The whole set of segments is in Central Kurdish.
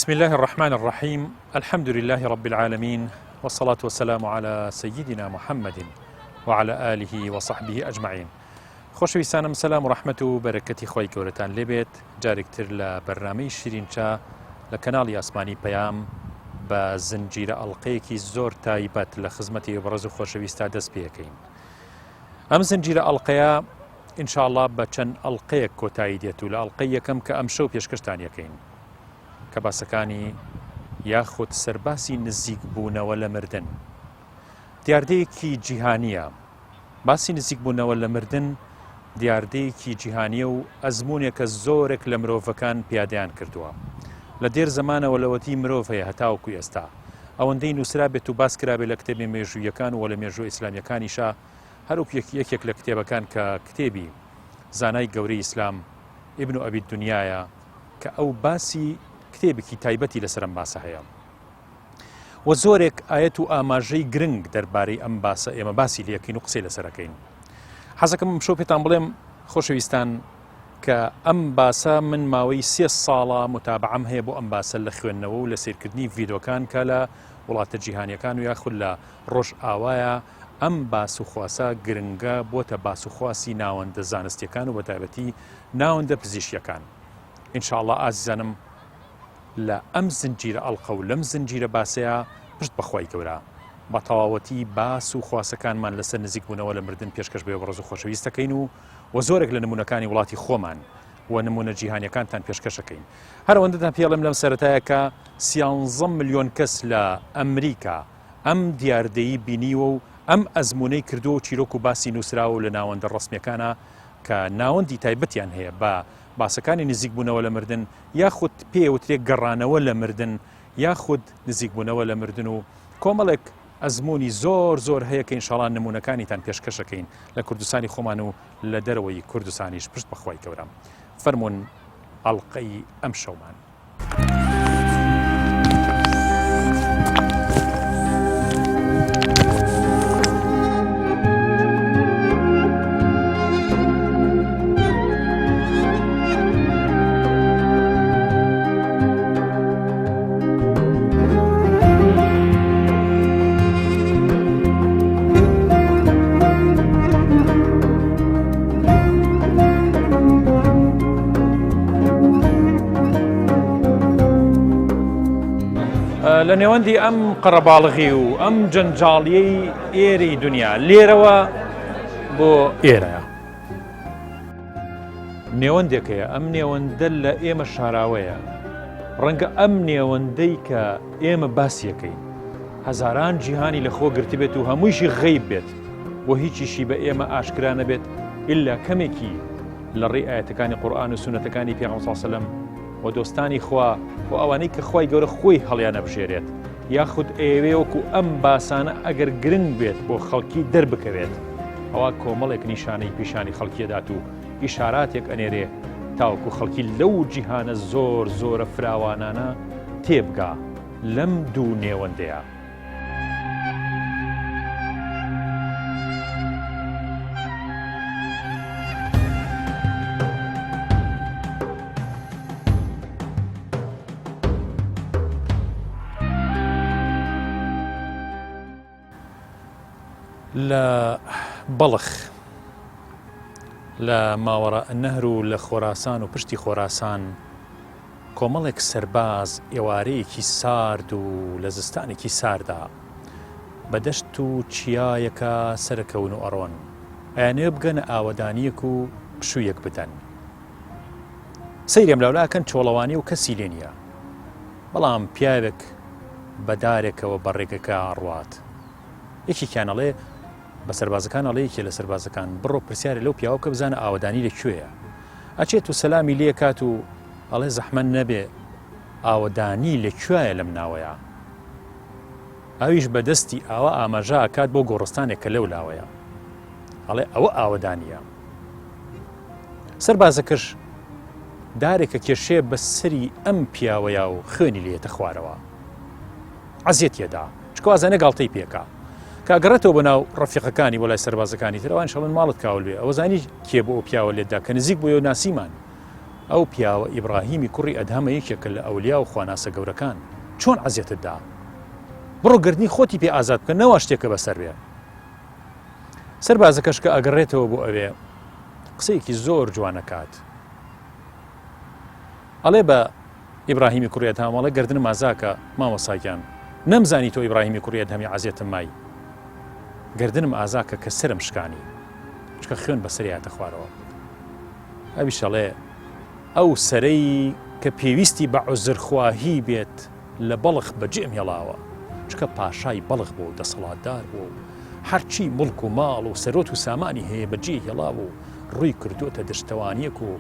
بسم الله الرحمن الرحیم الحمد لله رب العالمین والصلاة والسلام على سيدنا محمد وعلى آله وصحبه أجمعين خۆشەویستانم سەلام و ڕەحمەت و بەرەکەتی خوای گەورەتان لێبێت جارێکتر لە بەرنامەی شیرین چا لە کەناڵی ئاسمانی پەیام بە زنجیرە ئەڵلقەیەکی زۆر تایبەت لە خزمەتی بەڕێز و خۆشەویستا دەست پێەکەین ئەم زنجیرە ئەڵلقەیە ئینشاءله بە چەند ئەڵلقەیەک کۆتایی دێت و لە ئەڵلقەی یەکەم کە ئەم شەو پێشکەشتان یەکەین کە باسەکانی یاخود سەرباسی نزیک بوونەوە لە مردن دیاردەیەکی جیهانیە باسی نزیکبوونەوە لە مردن دیاردەیەکی جیهانییە و ئەزموونێکە زۆرێک لە مرۆڤەکان پیادەیان کردووە. لە دێر زەمانەوە لەوەتی مرۆڤ هەیە هەتاوەکو ئێستا. ئەوەندەی نووسرابێت و باس کرابێت لە کتێبە مێژووییەکان و لە مێژووە ئیسلامییەکانیشا هەروەک یەکێک لە کتێبەکان کە کتێبی زانای گەورەی ئیسلام ابن ابی الدنیایە کە ئەو باسی کتێبێکی تایبەتی لەسەر ئەم باسە هەیە. وە زۆرێک ئایەت و ئاماژەی گرنگ دەربارەی ئەم باسە ئێمە باسی لەکەین و قسەی لەسەرەکەین حەزەکەم ئەمشەو پێتان بڵێم خۆشەویستان کە ئەم باسە من ماوەی سێ ساڵە متابعەم هەیە بۆ ئەم باسە لە خوێندنەوە و لە سیرکردنی ڤیدۆکان کە لە وڵاتە جیهانیەکان و یاخود لە ڕۆژ ئاوایە ئەم باس و خواسە گرنگە بۆتە باس و خواسی ناوەندە زانستیەکان و بەتایبەتی ناوەندە پزیشکیەکان ئینشاءاللە ئازیزانم لە ئەم زنجیرە ئەڵقە و لەم زنجیرە باسەیا پشت بە خوای گەورە بە تەواوەتی باس و خواسەکانمان لەسەر نزیک بوونەوە لە مردن پێشکەش بە بەڕێز و خۆشەویست دەکەین و وە زۆرێک لە نموونەکانی وڵاتی خۆمان و نموونە جیهانیەکانتان پێشکەشەکەین هەر ئەوەندەتان پێڵێم لەم سەرەتایە کە سیانزە ملیۆن کەس لە ئەمریکا ئەم دیاردەی بینیوە و ئەم ئەزموونەی کردووە و چیرۆک و باسی نووسراوە و لە ناوەندە ڕەسمیەکانە کە ناوەندی تایبەتیان هەیە بە باسەکانی نزیک بوونەوە لە مردن یاخود پێی ئەوترێ گەڕانەوە لە مردن یاخود نزیکبوونەوە لە مردن و کۆمەڵێک ئەزموونی زۆر زۆر هەیە کە ئینشاڵا نموونەکانیتان پێشکەشەکەین لە کوردستانی خۆمان و لە دەرەوەی کوردستانیش پشت بەخوای گەورە فەرموون ئەڵقەی ئەمشەومان. لە نێوەندی ئەم قەرەباڵغی و ئەم جەنجاڵیەی ئێرەی دنیا لێرەوە بۆ ئێرەیە. نێوەندێک هەیە، ئەم نێوەندە لە ئێمە شاراوەیە، ڕەنگە ئەم نێوەندەی کە ئێمە باسیەکەین هەزاران جیهانی لە خۆ گرتبێت و هەموویشی غەیب بێت و هیچیشی بە ئێمە ئاشکرا نەبێت ئللا کەمێکی لە ڕێی ئاەتەکانی قورآن و سونەتەکانی پێغەمبەر صلی الله علیه و سلم و دۆستانی خوا و ئەوانەی کە خوای گەورە خۆی هەڵیانەبژێرێت یاخود ئەیەوێ وەکو ئەم باسانە ئەگەر گرنگ بێت بۆ خەڵکی دەربکەوێت ئەوا کۆمەڵێک نیشانەی پیشانی خەڵکی ئەدات و ئیشاراتێک ئەنێرێ تاوەکو خەڵکی لەو جیهانە زۆر زۆرە فراوانانە تێبگا لەم دوو نێوەندەیە. لە بەڵخ لە ماوەڕا النهر و لە خۆراسان و پشتی خۆراسان کۆمەڵێک سەرباز ئێوارەیەکی سارد و لە زستانێکی ساردا بە دەشت و چیایەکا سەرەکەون و ئەڕۆن ئەیانەوێ بگەنە ئاوەدانییەک و پشوویەک بدەن. سەیری ئەملاولا ئەکەن چۆڵەوانی و کەسی لێ نییە بەڵام پیاوێک بە دارێکەوە بە ڕێگەکە ئەڕوات یەکێکیان ئەڵێ بە سەربازەکان ئەڵێ یەکێ لە سەربازەکان بڕۆ پرسیارێ لەو پیاوە بکە بزانە ئاوەدانی لە کوێیە ئەچێت و سەلامی لێ کات و ئەڵێ زەحمەت نەبێ ئاوەدانی لە کوێیە لەم ناوەیە ئەویش بە دەستی ئاوا ئاماژە ئەکات بۆ گۆڕستانێک کە لەو لاوەیە ئەڵێ ئەوە ئاوەدانیە سەربازەکەش دارێکە کێشێ بە سەری ئەم پیاوەیا و خوێنی لێتە خوارەوە عەزیەتی ئەدا چونکە وازانێ گاڵتەی پێکا کە ئەگەڕێتەوە بۆ ناو ڕەفیقەکانی بۆ لای سەربازەکانی تر ئەوانیش ئەڵێن ماڵت کاول بێ ئەوە زانی کێ بۆ ئەو پیاوە لێت دا کە نزیک بوویەوە ناسیمان. ئەو پیاوە ئیبڕاهیمی کوڕی ئەدهەمە یەکێکە لە ئەولیا و خواناسە گەورەکان، چۆن عەزێتت دا؟ بڕۆ گەردنی خۆتی پێ ئازاد بکە نەوا شتێکە بەسەر بێ. سەربازەکەش کە ئەگەڕێتەوە بۆ ئەوێ قسەیەکی زۆر جوان ئەکات. ئەڵێ بە ئیبراهیمی کوڕی ئەدهەم ئەڵێ گەردنم ئازاکە مامۆستا گیان نەمزانی تۆ ئیبراهیمی کوڕی ئەدهەمی عەزێتم مای گەردنم ئازاکە کە سەرم شکانی چکە خوێن بەسەری هاتە خوارەوە ئەویش ئەڵێ ئەو سەرەی کە پێویستی بە عوزرخواهی بێت لە بەڵخ بەجێم هێڵاوە، چونکە پاشای بەڵخ بووە و دەسەڵاتدار بووە و هەرچی موڵک و ماڵ و سەرۆت و سامانی هەیە بەجێی هێڵاوە و ڕووی کردۆتە دەشتەوانییەک و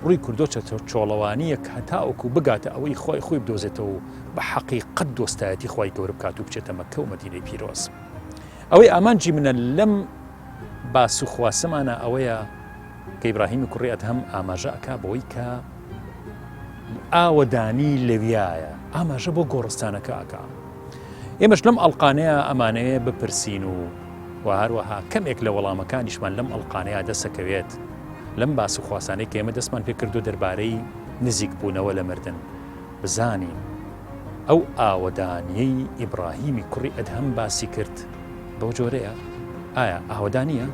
ڕووی کردۆتە چۆڵەوانییەک هەتاوەکو بگاتە ئەوەی خوای خۆی بدۆزێتەوە و بە حەقیقەت دۆستایەتی خوای گەورە بکات و بچێتە مەککە و مەدینەی پیرۆز. ئەوەی ئامانجی منە لەم باس و خواسەمانە ئەوەیە کە ئیبراهیمی کوڕی ئەدهەم ئاماژە ئەکا بەوەی کە ئاوەدانی لەویایە ئاماژە بۆ گۆڕستانەکە ئەکا ئێمەش لەم ئەڵلقانەیە ئەمانەیە بپرسین و و هەروەها کەمێک لە وەڵامەکانیشمان لەم ئەڵلقانەیە دەسەکەوێت لەم باس و خواسانەی کە ئێمە دەستمان پێکردو دەربارەی نزیک بوونەوە لە مردن بزانین ئەو ئاوەدانیەی ئیبراهیمی کوڕی ئەدهەم باسی کرد بەو جۆرەیە ئایا ئاوەدانیە؟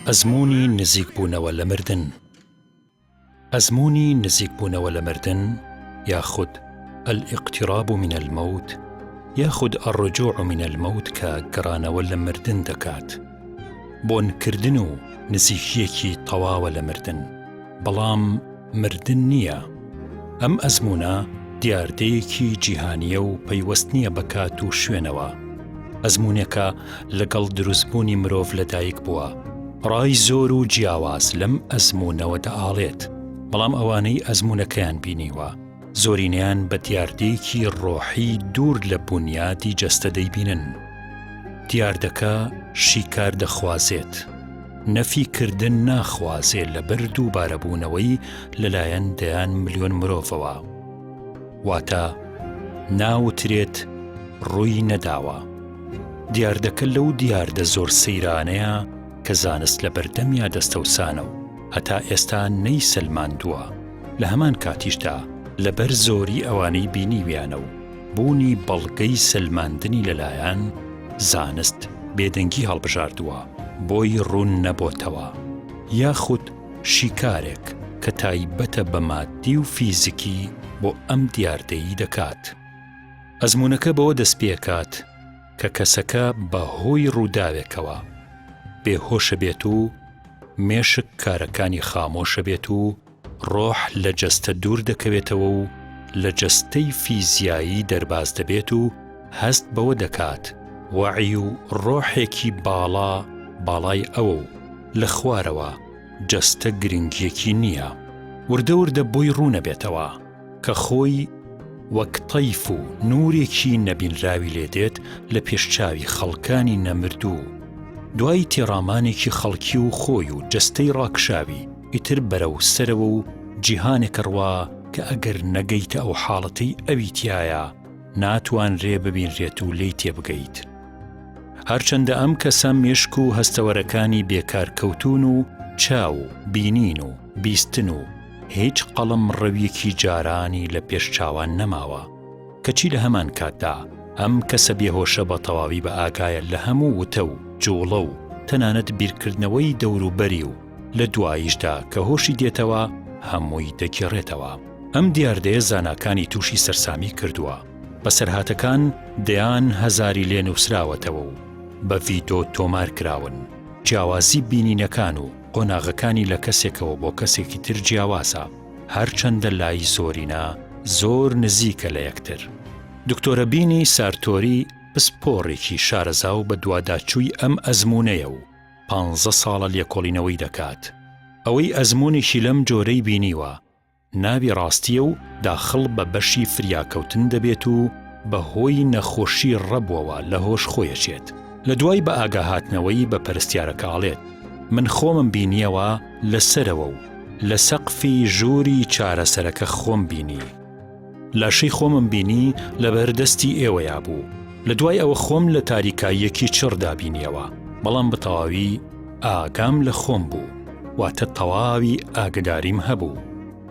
ئەزموونی نزیکبوونەوە لە مردن ئەزموونی نزیکبوونەوە لە مردن یاخود، الاقتراب من الموت، یاخود الرجوع من الموت کە گەڕانەوە لە مردن دەکات، بۆنکردن و نزیکییەکی تەواوە لە مردن، بەڵام مردن نییە. ئەم ئەزموونە دیاردەیەکی جیهانییە و پەیوەست نییە بە کات و شوێنەوە. ئەزموونێکە لەگەڵ دروستبوونی مرۆڤ لەدایک بووە. ڕای زۆر و جیاواز لەم ئەزموونەوە دەئاڵێت، بەڵام ئەوانەی ئەزموونەکەیان بینیوە، زۆرینەیان بە دیاردەیەکی ڕۆحی دوور لە بونیادی جەستە دەیبینن. دیاردەکە شیکار دەخوازێت. نەفی کردن ناخوازێ لەبەر دووبارەبوونەوەی لەلایەن دەیان ملیۆن مرۆڤەوە. واتە ناوترێت ڕووی نەداوە. دیاردەکە لەو دیاردە زۆر سەیرانەیە کە زانست لە بەردەمیا دەستەوسانە و هەتا ئێستا نەیسەلماندووە، لە هەمان کاتیشدا لەبەر زۆری ئەوانەی بینیویانە و بوونی بەڵگەی سەلماندنی لەلایان، زانست بێدەنگی هەڵبژاردووە بۆی ڕوون نەبۆتەوە. یاخود شیکارێک کە تایبەتە بە ماددی و فیزکی بۆ ئەم دیاردەیی دەکات. ئەزموونەکە بەوە دەستپێکات کە کەسەکە بە هۆی ڕووداوێکەوە بێهۆشەبێت و مێشک کارەکانی خامۆشەبێت و ڕۆح لە جەستە دوور دەکەوێتەوە و لە جەستەی فیزیایی دەرباز دەبێت و هەست بەوە دەکات وەعی و ڕۆحێکی باڵا باڵای ئەوە و لە خوارەوە جەستە گرنگییەکی نییە. وردە وردە بۆی ڕوونەبێتەوە کە خۆی وەک تەیف و نوورێکی نەبینراوی لێ دێت لە پێش چاوی خەڵکانی نەمردوو. دوای تێڕامانێکی خەڵکی و خۆی و جەستەی ڕاکشاوی ئیتر بەرەو سەرەوە و جیهانێک ئەڕوا کە ئەگەر نەگەیتە ئەو حاڵەتەی ئەوی تیایە ناتوانرێ ببینرێت و لێی تێبگەیت. هەرچەندە ئەم کەسە مێشک و هەستەوەرەکانی بێکار کەوتوون و چاو و بینین و بیستن و هیچ قەڵەم ڕەویەکی جارانی لە پێش چاوان نەماوە، کەچی لە هەمان کاتدا ئەم کەسە بێهۆشە بە تەواوی بە ئاگایە لە هەموو وتە و جووڵە و تەنانەت بیرکردنەوەی دەوروبەری و لە دواییشدا کە هۆشی دێتەوە هەمووی دەگێڕێتەوە. ئەم دیاردەیە زاناکانی تووشی سەرسامی کردووە. بەسەرهاتەکان دەیان هەزاری لێ نووسراوەتەوە و بە ڤیدۆ تۆمار کراون. جیاوازی بینینەکان و قۆناغەکانی لە کەسێکەوە بۆ کەسێکی تر جیاوازە، هەرچەندە لای زۆرینە زۆر نزیکە لە یەکتر. دکتۆرە بینی سارتۆری پسپۆڕێکی شارەزا و بەدواداچووی ئەم ئەزموونەیە و پانزە ساڵە لێکۆڵینەوەی دەکات. ئەوەی ئەزموونێکی لەم جۆرەی بینیوە، ناوی ڕاستییە و داخڵ بە بەشی فریاکەوتن دەبێت و بە هۆی نەخۆشی ڕەبوەوە لە هۆش خۆی ئەچێت. لە دوای بە ئاگا هاتنەوەی بە پەرستیارەکە ئەڵێت، من خۆمم بینییەوە لە سەرەوە و لە سەقفی ژووری چارەسەرەکە خۆم بینی. لاشەی خۆمم بینی لەبەر دەستی ئێوەیا بوو. لە دوای ئەوە خۆم لە تاریکاییەکی چڕدا بینیەوە، بەڵام بە تەواوی ئاگام لە خۆم بوو، واتە تەواوی ئاگەداریم هەبوو.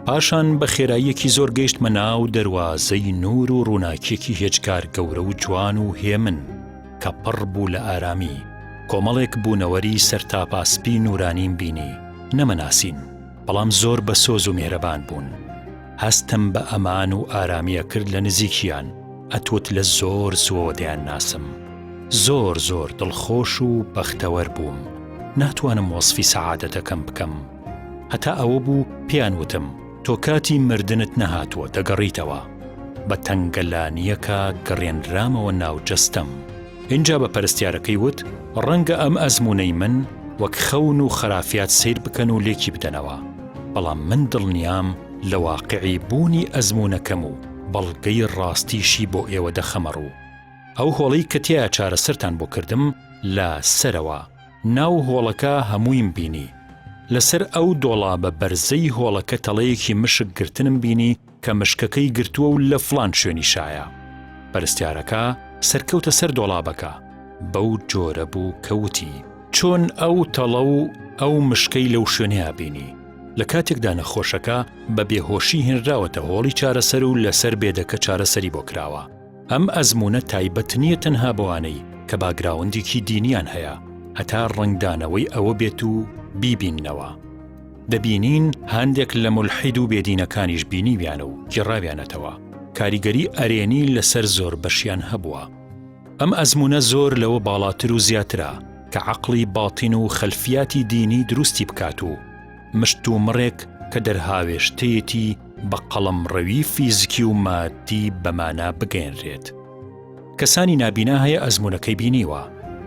پاشان بە خێراییەکی زۆر گەیشتمە ناو دەروازەی نوور و ڕووناکییەکی هێجگار گەورە و جوان و هێمن کە پڕ بوو لە ئارامی. کۆمەڵێک بوونەوەری سەرتاپا سپی نوورانیم بینی، نەمەناسین، بەڵام زۆر بەسۆز و میهرەبان بوون. هەستم بە ئەمان و ئارامی ئەکرد لە نزیکیان، ئەتوت لە زۆر زووەوە دەیانناسم. زۆر زۆر دڵخۆش و بەختەوەر بووم، ناتوانم وەسفی سەعادەتەکەم بکەم. هەتا ئەوە بوو پێیان وتم، تۆ کاتی مردنت نەهاتووە دەگەڕیتەوە. بە تەنگەلانییەکا گەڕێنرامەوە ناو جەستەم. ئینجا بە پەرستیارەکەی وت، ڕەنگە ئەم ئەزموونەی من وەک خەون و خەرافیات سەیر بکەن و لێکی بدەنەوە، بەڵام من دڵنیام لە واقیعی بوونی ئەزموونەکەم و بەڵگەی ڕاستیشی بۆ ئێوە دەخەمە ڕوو. ئەو هۆڵەی کە تیایا چارەسەرتان بۆ کردم لە سەرەوە، ناو هۆڵەکە هەموویم بینی. لەسەر ئەو دۆڵابە بەرزەی هۆڵەکە تەڵەیەکی مشک گرتنم بینی کە مشکەکەی گرتووە و لە فڵان شوێنیشایە. پەرستیارەکە سەرکەوتە سەر دۆڵابەکە. بەو جۆرە بوو کە وتی. چۆن ئەو تەڵە و ئەو مشکەی لەو شوێنەیا بینی؟ لە کاتێکدا نەخۆشەکە بە بێهۆشی هێنراوەتە هۆڵی چارەسەر و لەسەر بێدەکە چارەسەری بۆ کراوە. ئەم ئەزموونە تایبەت نییە تەنها بەوانەی کە باگراوندێکی دینیان هەیە هەتا ڕەنگدانەوەی ئەوە بێت و بیبیننەوە. دەبینین هەندێک لە مولحید و بێدینەکانیش بینیویانە و گێڕاویانەتەوە، کاریگەری ئەرێنی لەسەر زۆربەشیان هەبووە. ئەم ئەزموونە زۆر لەوە باڵاتر و زیاترە کە عەقڵی باتین و خەلفیاتی دینی دروستی بکات و مشتومڕێک کە دەرهاوێشتەیەتی بە قەڵەمڕەوی فیزکی و مادی بە مانا بگەیەنرێت. کەسانی نابینا هەیە ئەزموونەکەی بینیوە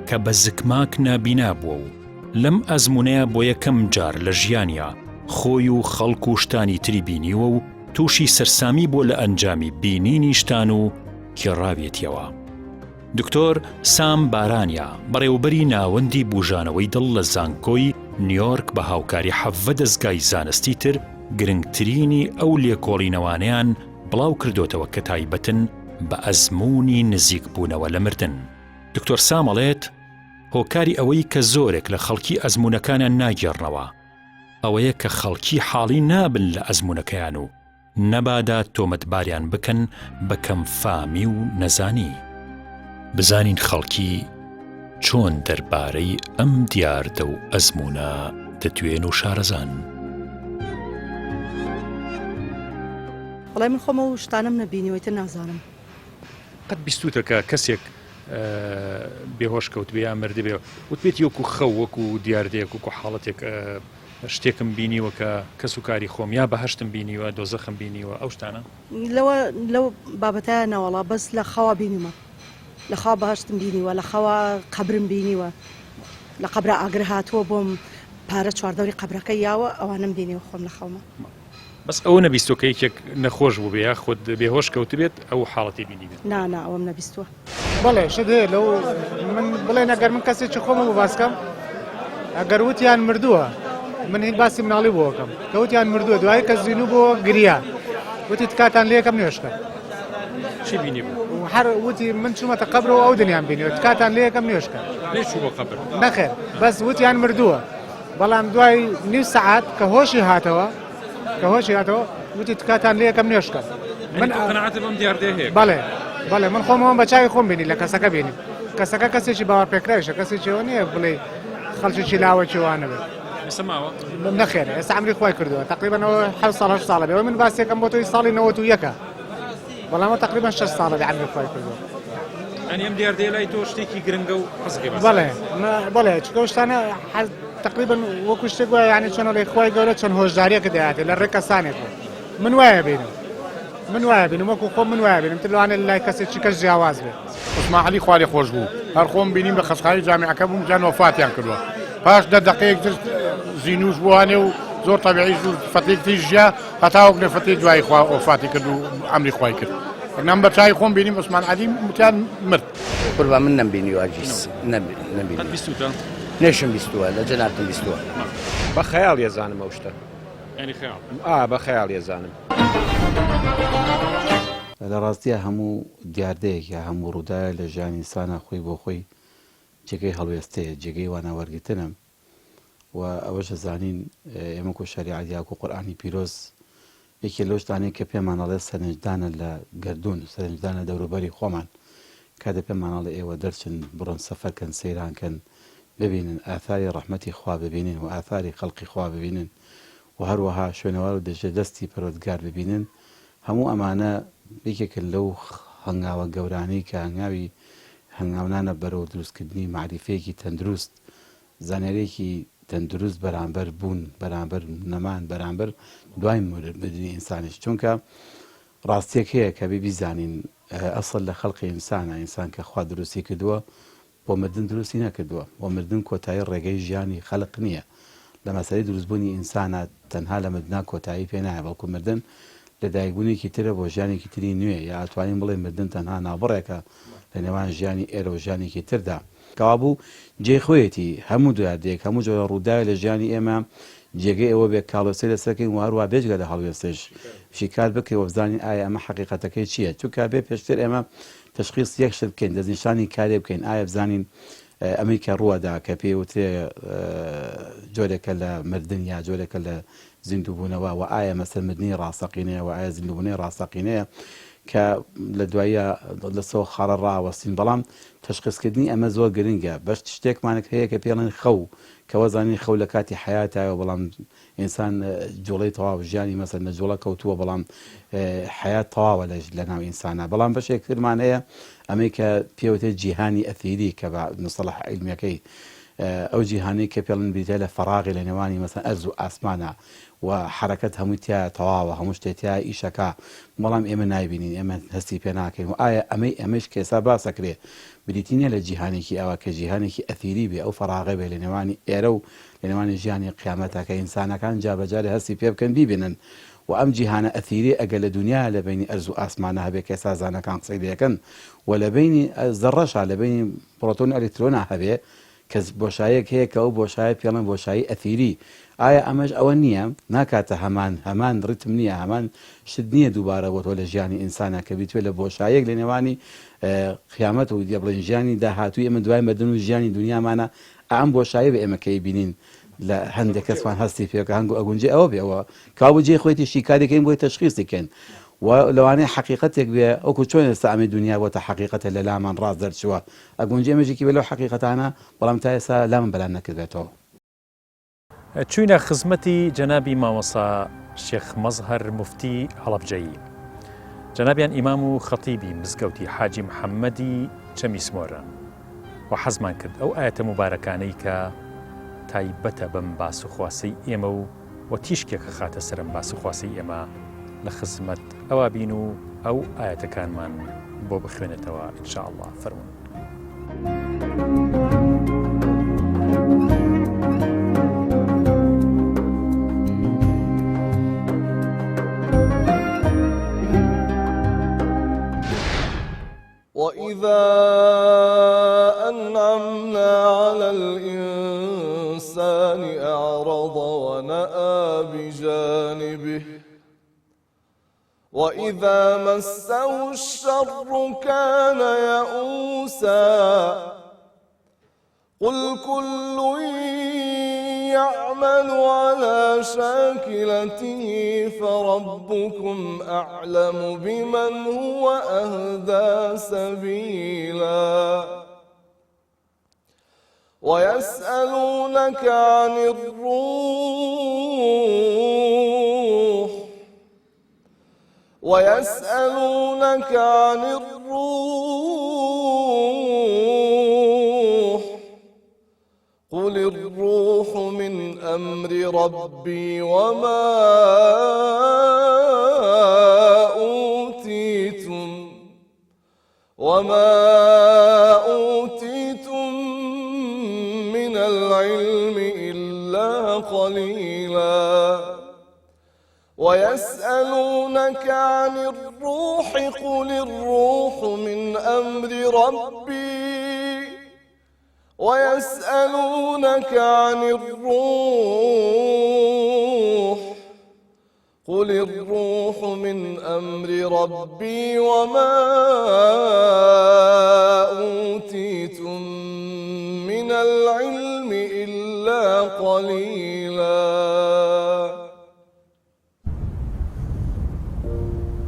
کە بە زکماک نابینا بووە و لەم ئەزموونەیا بۆ یەکەم جار لە ژیانیا خۆی و خەڵک و شتانی تری بینیوە و تووشی سەرسامی بووە لە ئەنجامی بینینی شتان و گێڕاویەتیەوە. دکتۆر سام بارانیا، بەڕێوەبەری ناوەندی بوژانەوەی دڵ لە زانکۆی نیۆرک بە هاوکاری حەڤە دەزگای زانستی تر گرنگترینی ئەو لێکۆڵینەوانەیان بڵاو کردۆتەوە کە تایبەتن بە ئەزموونی نزیکبوونەوە لە مردن. دکتۆر سام ئەڵێت، هۆکاری ئەوەی کە زۆرێک لە خەڵکی ئەزموونەکانیان ناگێڕنەوە ئەوەیە کە خەڵکی حاڵی نابن لە ئەزموونەکەیان و نەبادا تۆمەتباریان بکەن بە کەمفامی و نەزانی. بزانین خەڵکی چۆن دەربارەی ئەم دیاردە و ئەزموونە دەدوێن و شارەزان. وەڵای من خۆم ئەو شتانەم نەبینیوە ئیتر نازانم. قەت بیستوتە کە کەسێک بێهۆش کەوتبێ یا مردبێ وتبێتی وەکو خەو وەکو دیاردەیەک وەکو حاڵەتێک شتێکم بینیوە کە کەس و کاری خۆم یا بەهەشتم بینیوە دۆزەخم بینیوە ئەو شتانە؟ لەوە لەو بابەتە نەوەڵا بەس لە خەوا بینیومە لە خەوا بەهەشتم بینیوە لە خەوا قەبرم بینیوە لە قەبرا ئاگر هاتووە بۆم پارە چواردەوری قەبرەکەی یاوە ئەوانەم بینیوە خۆم لە خەوما. بەس ئەوە نەبیستوە کە یەکێک نەخۆش بووبێ یاخود بێهۆش کەوتبێت ئەو حاڵەتی بینیبێت؟ نا نا ئەوەم نەبیستوە. بەڵێ شت هەیە لەو من بڵێن ئەگەر من کەسێکی خۆمە بۆ باسکەم ئەگەر وتیان مردووە من هین باسی مناڵی بۆکەم کە وتیان مردووە دوایی کە زیینوو بۆ گریا وتی تکاتان لێکەم نوێشکە چی بینی بوو هەر وتی من چوومەتە قەبرەوە ئەو دنیام بینیوە تکاتان لێکەم نوێشکە نەچوو بۆ قەبر نەخێر بەس وتیان مردووە بەڵام دوای نیو سەعات کە هۆشی هاتەوە کە هۆشی هاتەوە وتی تکاتان لێ یەکەم نوێژ کەم من قەناعەتت بەم دیاردەیە هەیە بەڵێ بەڵێ من خۆمەوەم بە چاوی خۆم بینی لە کەسەکە بینی کەسەکە کەسێکی باوەڕپێکراویشە کەسێکی ئەوە نییە بڵێ خەڵکێکی لاوەکی وانە بێت ئێستا ماوە نەخێر ئێستا عەمری خوای کردووە تقریبا ئەوە حەوت ساڵ هەشت ساڵە بێ ئەوەی من باسیەکەم بۆ تۆی ساڵی 91ە بەڵام ئەوە تقریبا شەش ساڵە بێ عەمری خوای کردووە یانی ئەم دیاردەیە لای تۆ شتێکی گرنگە و حەزەکەی باسی بەڵێ بەڵێ چونکە ئەو شتانە حەز تقریبا وەکو شتێک وایە یانی چۆن ئەڵێ خوای گەورە چەند هۆشداریەکە دەیاتێ لە ڕێ کەسانێکەوە من وایە بینم من وایە بینم وەکو خۆم من وایە بینم تر لەوانەیە لای کەسێکی کەس جیاواز بێ. عوسمان عەلی خوا لێ خۆش بوو هەر خۆم بینیم لە خەستخانەی جامیعەکە بووم جان وەفاتیان کردووە پاش دە دەقەیەک تر زینوش بووانێ و زۆر تەبیعی زوو فەتێک تریش ژیا هەتاوەک لە فەتێ دوایی خوا وەفاتی کرد و ئەمری خوای کرد نەم بە چاوی خۆم بینیم عوسمان عەلی وتیان مرد. قوربان من نەمبینیوە هەرگیز نەمبینیوە. قەت بیستوتە؟ نەشم بیستووە لە جەنابتم بیستووە. بە خەیاڵ یەزانم ئەو شتە. یانی خەیاڵ؟ ئا بە خەیاڵ یەزانم. لە ڕاستیا هەموو دیاردەیەک یا هەموو ڕووداوێک لە ژیانی ئینسانا خۆی بۆ خۆی جێگەی هەڵوێستەیە، جێگەی وانە وەرگرتنە و ئەوەش ئەزانین ئێمە وەکو شەریعەت یا وەکو قورئانی پیرۆز یەکێ لەو شتانەی کە پێمان ئەڵێ سەرنجدانە لە گەردوون، سەرنجدانە دەوروبەری خۆمان، کاتێ پێمان ئەڵێ ئێوە دەرچن بڕۆن سەفەر کەن سەیران کەن ببینن ئاثاری ڕەحمەتی خوا ببینن و ئاثاری خەڵقی خوا ببینن و هەروەها شوێنەوار و دەژێ دەستی پەروەردگار ببینن هەموو ئەمانە یەکێکن لەو هەنگاوە گەورانەی کە هەنگاوی هەنگاونانە بەرەو دروستکردنی مەعریفەیەکی تەندروست، زانیارییەکی تەندروست بەرامبەر بوون، بەرامبەر نەمان، بەرامبەر دوای مردنی ئینسانیش. چونکە ڕاستییەک هەیە کە بێ بیزانین ئەسڵ لە خەڵقی ئینسانە، ئینسان کە خوا دروستی کردووە بۆ مردن دروستی نەکردووە و مردن کۆتایی ڕێگەی ژیانی خەلق نییە. لە مەسەلەی دروستبوونی ئینسانا تەنها لە مردنا کۆتایی پێ نایە بەڵکو مردن لەدایکبوونێکی ترە بۆ ژیانێکی تری نوێ یا ئەتوانین بڵێین مردن تەنها ناوبڕێکە لە نێوان ژیانی ئێرە و ژیانێکی تردا. کەوابوو جێی خۆیەتی هەموو دیاردەیەک هەموو جۆرە ڕووداوێ لە ژیانی ئێمە جێگەی ئەوە بێ کە هەڵوێستەی لەسەر کەین و هەروا بێجگە لە هەڵوێستەش شیکار بکرێ و بزانین ئایا ئەمە حەقیقەتەکەی چییە چونکە بێ پێشتر ئێمە تەشخیس یەک شت بکەین، دەستنیشانی کارێ بکەین، ئایا بزانین ئەمەی کە ڕووەدا کە پێی وترێ جۆرێکە لە مردن یا جۆرێکە لە زیندووبوونەوە و ئایا مەسەر مردنی ڕاستەقینەیە و ئایا زیندووبوونەوەی ڕاستەقینەیە کە لە دواییە لەسەر خاڵە ڕاوەستین بەڵام تەشخیسکردنی ئەمە زۆر گرنگە بەش شتێکمانک هەیە کە پێڵێن خەو کە وەزانین خەو لە کاتی حەیاتایە بەڵام ئینسان جوڵەی تەواو ژیانی مەسەلەن لە جوڵە کەوتووە بەڵام حەیات تەواوە لە لەناو ئینسانە بەڵام بەشێک ترمان هەیە ئەمەی کە پێوتێ جیهانی ئەثیری کە بە مستەڵح عیلمیەکەی ئەو جیهانەی کە پێڵن بریتە لە فەراغی لە نێوانی مەسەن ئەرز و ئاسمانە و حرەکەت هەمووی تیا تەواوە هەموو شتێ تیا ئیشەکە بەڵام ئێمە نایبینین ئێمە هەستی پێ ناکەین و ئایا ئەمەی ئەمەش کە ئێستا باسەکرێ بریتی نییە لە جیهانێکی ئەوە کە جیهانێکی ئەثیری بێ ئەو فەراغە بێ لە نێوانی ئێرە و لە نێوانی ژیانی قیامەتا کە ئینسانەکان جابەجارێ هەستی پێ بکەن بیبینن و ئەم جیهانە ئەثیریە ئەگەر لە دونیایا لە بەینی ئەرز و ئاسمانا هەبێ کە ئێستا زاناکان قسەی لێ ئەکەن و لە بەینی زەڕەشا لە بەینی پڕۆتۆن و ئەلکترۆنا هەبێ کە بۆشایەک هەیە کە ئەو بۆشایە پێڵێن بۆشایی ئەثیری ئایا ئەمەش ئەوە نییە ناکاتە هەمان هەمان ڕیتم نییە هەمان شت نییە دووبارە بۆتەوە لە ژیانی ئینسانا کە بیتوێ لە بۆشایەک لە نێوانی قیامەت و بڵێن ژیانی داهاتووی ئێمە دوای مردن و ژیانی دونیامانە ئەم بۆشایە بێ ئێمە کە ئەیبینین لە هەندێک کەسمان هەستی پێ کە هەنگو ئەگونجێ ئەوە بێ ئەوە کاوبوو جێی خۆیتی شیکاری کەین بۆی تەشخیسی کەین و لەوانەیە حەقیقەتێک بێ وەکو چۆن ئێستا ئەمەی دونیا بۆتە حەقیقەتە لە لامان ڕاست دەرچووە ئەگونجێ ئەمەش یەکی بێ لەو حەقیقەتانە بەڵام تا ئێستا لامان بەران نەکردبێتەوە. چوینە خزمەتی جەنابی مامۆستا شێخ مەزهەر موفتی هەڵەبجەیی. جەنابیان ئیمام و خەتیبی مزگەوتی حاجی محەممەدی چەمی سمۆرە. و حەزمان کرد ئەو ئایەتە موبارەکانەی کە تایبەتە بەم باس و خواسەی ئێمە و و تیشکێک ئەخاتە سەر ئەم باس و خواسەی ئێمە لە خزمەت ئەوا بین و ئەو ئایەتەکانمان بۆ بخوێنێتەوە ان شاء اللە فەرموون. وإذا أنعمنا على الإنسان أعرض ونأى بجانبه وإذا مسه الشر كان يئوسا قل كل يعمل على شاكلته فربكم أعلم بمن هو أهدى سبيلا ويسألونك عن الروح ويسألونك عن الروح قل الروح من أمر ربي وما أوتيتم وما أوتيتم من العلم إلا قليلا ويسألونك عن الروح قل الروح من أمر ربي ويسألونك عن الروح. قل الروح من أمر ربي وما أوتيتم من العلم إلا قليلا.